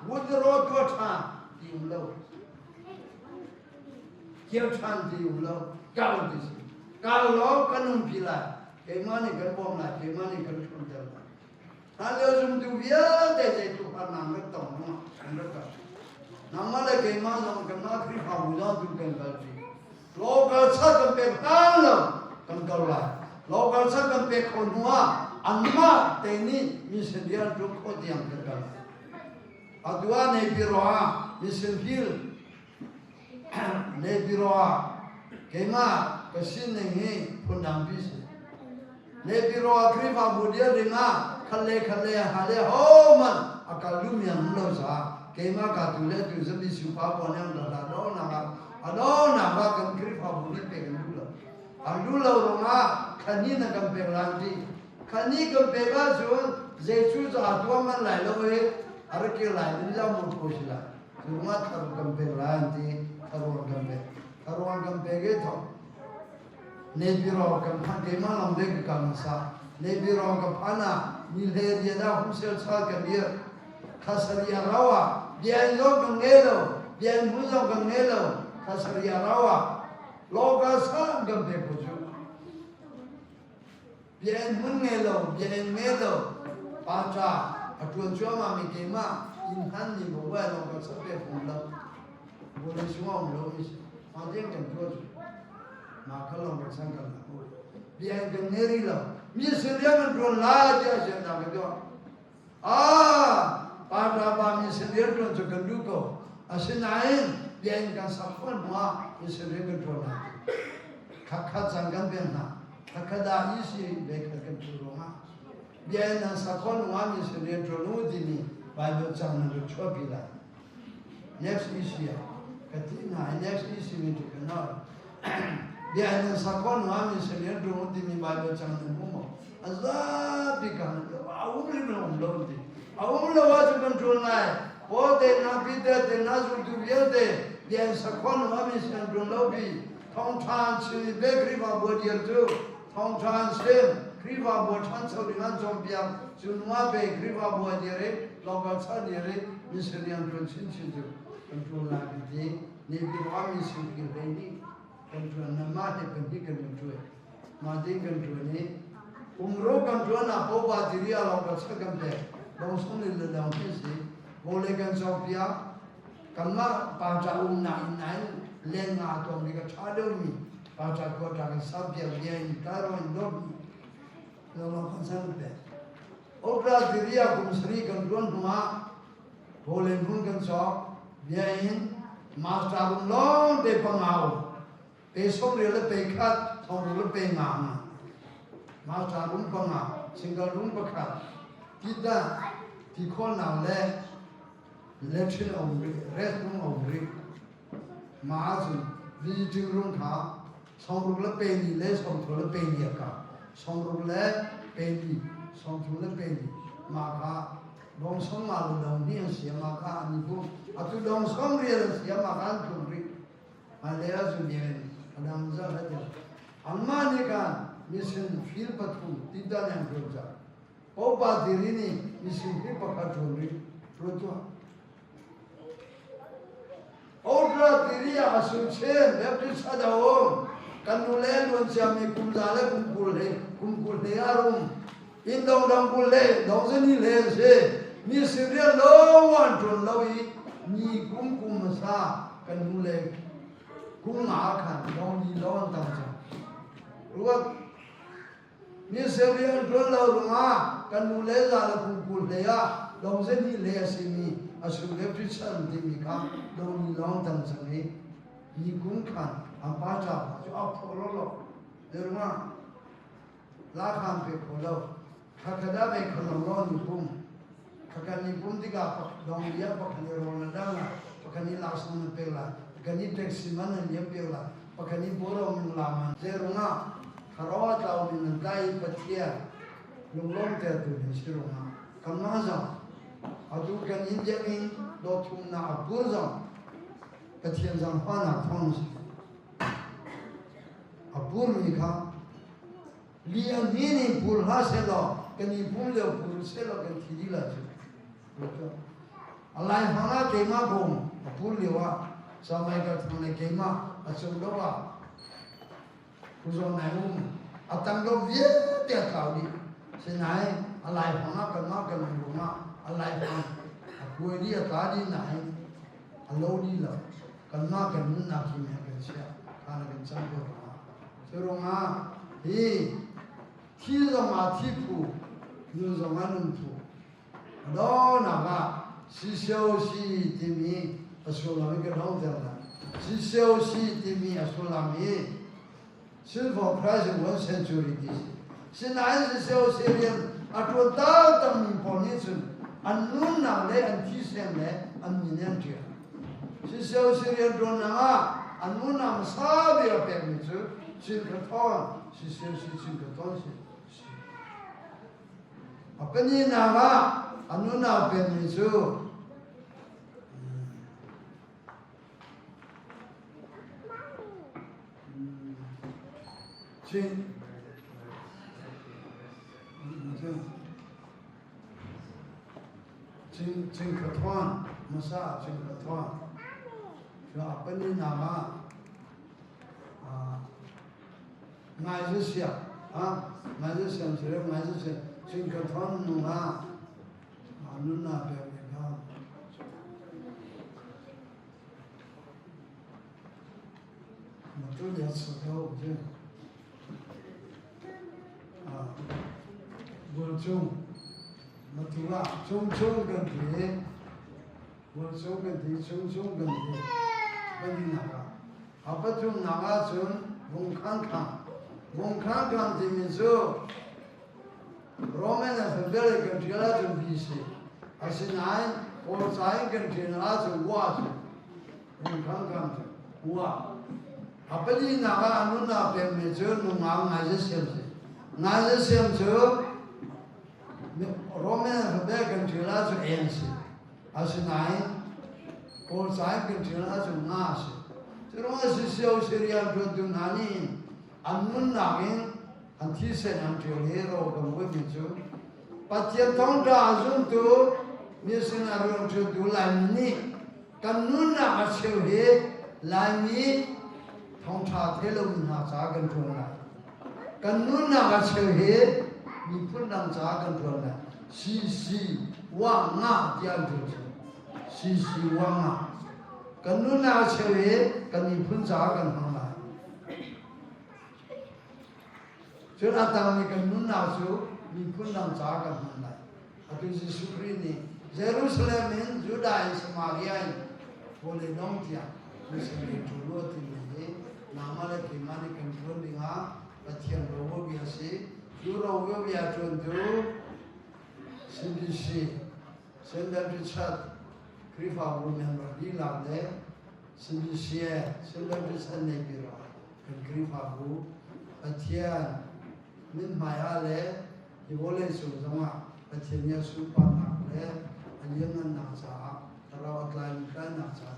wudro tua ṭha ti um lo. Kir ṭhan ti um lo. Kal ti si. Kal law kan um pi lai. Keimah nih kan bawm lai. Keimah nih kan ṭhun ter lai. Hlanlio zumtu vialte zeitluk harnak rak tong zongah an rak kal. Nangmah le keimah zong kanmah Khrihfabu zong tu kan kalṭi. Local chat kan pek hlan lo kan kal lai. Local chat kan pek khawh hnu ah anmah te nih mission rian ṭuan khawh tiang kan kal lai. Atu ah Naypyidaw ah mission field Naypyidaw ah keimah ka sining hi phundangpi si. Naypyidaw ah Khrihfabu dir ding ah khat le khat le ha le hohmanh a kal duhmi an um lo caah keimah ka tu le tu zapi siupa pawl nih an ka hlat nak ah a donghnak ah kan Khrihfabu nih pek an duh lo. An duh lo ruangah khani na kan pek lai ti. Khani kan pek ahcun Jesuh caah tuah man lai lo i a ra kir lai in zau mu phu si lai. Cungah thar kan pek lai an ti. Tharuang kan pek. Tharuang kan pek i thok. Naypyidaw kan phan keimah lawng dek ka kal hmasa. Naypyidaw ka phan ah ni hle rian ah humsel chal kan dir. Khasaria rau ah bian zong kan ngei lo, bian hmun zong kan ngei lo. Khasaria rau ah local sang kan pek ko cu. Biaen hmun ngei lo, biaen ngei lo, pa ṭa a ṭuan cuahmah mi keimah inn hman ni bo wai lawng ka sak pe phung lo. Buli sung um lo mi si. Ma ding kan ṭuan cu. Ma kha lawng kan sang kan la. Biaen kan ngei ri lo. Mi sin rian kan ṭuan lai tiah sian na ka tuah. Ah, pa ṭa pa mi sin rian ṭuan cu kan duh ko. Asinain biaen kan sak khawh hnu ah mi sin rian kan ṭuan lai. Khakhat cang kan pek hna. Khakhat ah isi ve khat kan ṭu ruangah bia in nan sakhon ungah mi sin rian ṭuan u timi Bible cang nan rak chuahpi lai. Next issue ah ka ti hna i next issue ni tu kan nawl. Bia in nan sakhon ungah mi sin rian ṭuan u timi Bible cang nan hmu maw? A zapi kan a um lim lo um lo ti. A um lo ahcun kan ṭuan lai. Paul te hna Peter te hna zultu vialte bia in sakhon ungah mi sin an ṭuan lo pi Thawngṭha an chim i ve Khrihfabu dir cu thawngṭha an chim. Khrihfabu ṭhancho ding an cawnpiak. Cu hnu ah pe Khrihfabu a dir i local church dir i mission rian ṭuan chinchin cu kan ṭuan lai kan ti. Naypyidaw ah mission fir 12 kan ṭuan na mah he pahnih kan in ṭuan. Mah ding kan ṭuan i umro kan ṭuan ah popa tiri a local church kan pek. Dong sung le dong khi si. Bole kan cawnpiak. Kanmah pa umnak inn nain leng nga tuam mi ka ṭha deuhmi pa ṭa khua ṭa kan saupiak bia in kai in dawtmi lawlaw kan san pe. Okra tiria kum sarih kan ṭuan hnu ah Poland hmun kan cawk bia in master room lawng te pangau pe 20 le pe khat 60 le pe nga nga master room panga single room pakhat tita ti khawl nau le Latrine a um rih, restroom a um rih. Mah ahcun visiting room kha 60 le pe li le 30 le pe li a kah. 60 le pe li, 30 le pe li. Mah kha dong song nga le dong hnih an si, mah kha an i bum. Atu dong song rial an si, mah kha an tlung rih. Hmailei ahcun yen a dang zah hlat in. Anmah nih khan mission field pathum titan an ṭuan cang. Popa diri nih mising hi pakhat ṭuan rih ṭuan tuah. Otra tiri ah a sung chin Baptist a um. Kan nu le luan ciami kum za le kum 20 kum 20 a rum. Inn dong dong kul le dong zani le an si. Mi Syria lo an ṭuan lo i ni kum kum hmasa kan nu le kum nga khan dong ni lo an tam cang. Ruat mi Syria an ṭuan lo ruangah kan nu le za le kum 20 hlei ah dong zani le a simi a su le Christian timi kha dong ni lo an tam cang i ni kum khan an pa ca cu a phaw lo lo. Ruangah Lakhan pe kho lo. Khakhat ah ve kho lo law ni pum. Khakhat ni pum tikah dong lia pakhat i rawl na dang la, pakhat i laksawng na pek la, pakhat i taxi man na liam pek la, pakhat i boro min la man. Zeirungah thlarau a tlau min nan tlai i Pathian lunglawm tertu nan si rungah kanmah zong atu kan in biakinn dawtthumnak a pur zong Pathian zaangfahnak thawng si. A purmi kha li a hnin in pur hlah sehlaw kan i pum lio pur sehlaw kan thi dih lai cu. A lai hmang ah keimah bawm a pur lio ah samai ka thang le keimah a cung do ah kuzon nai um a tang do vialte a tlau dih. Sinain a lai hmang ah kanmah kan um ah a lai hmang a kuai dih a tla dih nain a lo dih lo. Kanmah kan nunnak hi meh kan chiah kha na kan cang ko ruangah cu ruangah hi thi zongah thi phu nun zongah nun phu donak ah CCOC timi a sullam hi kan hong ter lai. CCOC timi a sullam hi Sin for Christ in one century ti si. Sinain CCOC rian a ṭuan taktakmi pawl nih cun an nunnak le an thisen le an min an ṭial. CCOC rian ṭuannak ah an nunnak hmasa bik a pekmi cu Chin-Kha-Thawn, CCOC Chin-Kha-Thawn si. A pahnihnak ah an nunnak pekmi cu Chin Chin Chin Khathuan hmasa Chin Khathuan cu a pahnihnak ah ngai zu siak ngai zu siam si ngai zu siak Chin Khathuan nung ah nunnak pek mi kha Tu lia su ko je. Bul chung matua chung chung kan ti bul chung kan ti chung chung kan ti kan ti nak ah a pathum nak ah cun vung khang khang vung khang khang timi cu Roman alphabet kan ṭial ahcun BC asinain Kawl ca in kan ṭial ahcun wa si vung khang khang cu wa a palinak ah a nunnak pekmi cu nungak ngai ze siam si ngai ze siam cu Roman alphabet kan ṭial ahcun N si asinain Kawl ca in kan ṭial ahcun nga si cu ruangah sisio Syria ṭuantu hna nih an nunnak in an thisen an ṭial i ro kan vuimi cu Pathian thawngṭha a zumtu mi sinah rian ṭuantu Laimi nih kan nunnak a cheu hi Laimi thawngṭha thei lomi hna caah kan ṭuan lai. Kan nunnak a cheu hi miphun dang caah kan ṭuan lai. CC wa nga tiah an ṭuan cu. CC wa nga. Kan nunnak a cheu hi kan miphun caah kan hmang lai. Cun a tangmi kan nunnak cu miphun dang caah kan hman lai. Atu Jesuh Khrih nih Jerusalem in Judah in Samaria in vawlei dong tiang mission rian ṭuan u a timi hi nangmah le keimah nih kan ṭuan dingah Pathian rovo bia a si. Cu rovo bia ṭuantu CBC St. David Church Khrihfabu member dihlak le CBC St. David Church Naypyidaw kan Khrihfabu Pathian mithmai ah le hi vawlei cung zongah Pathian nih a sunparnak le a lianngannak caah thlarau a tlaimi tlainak caah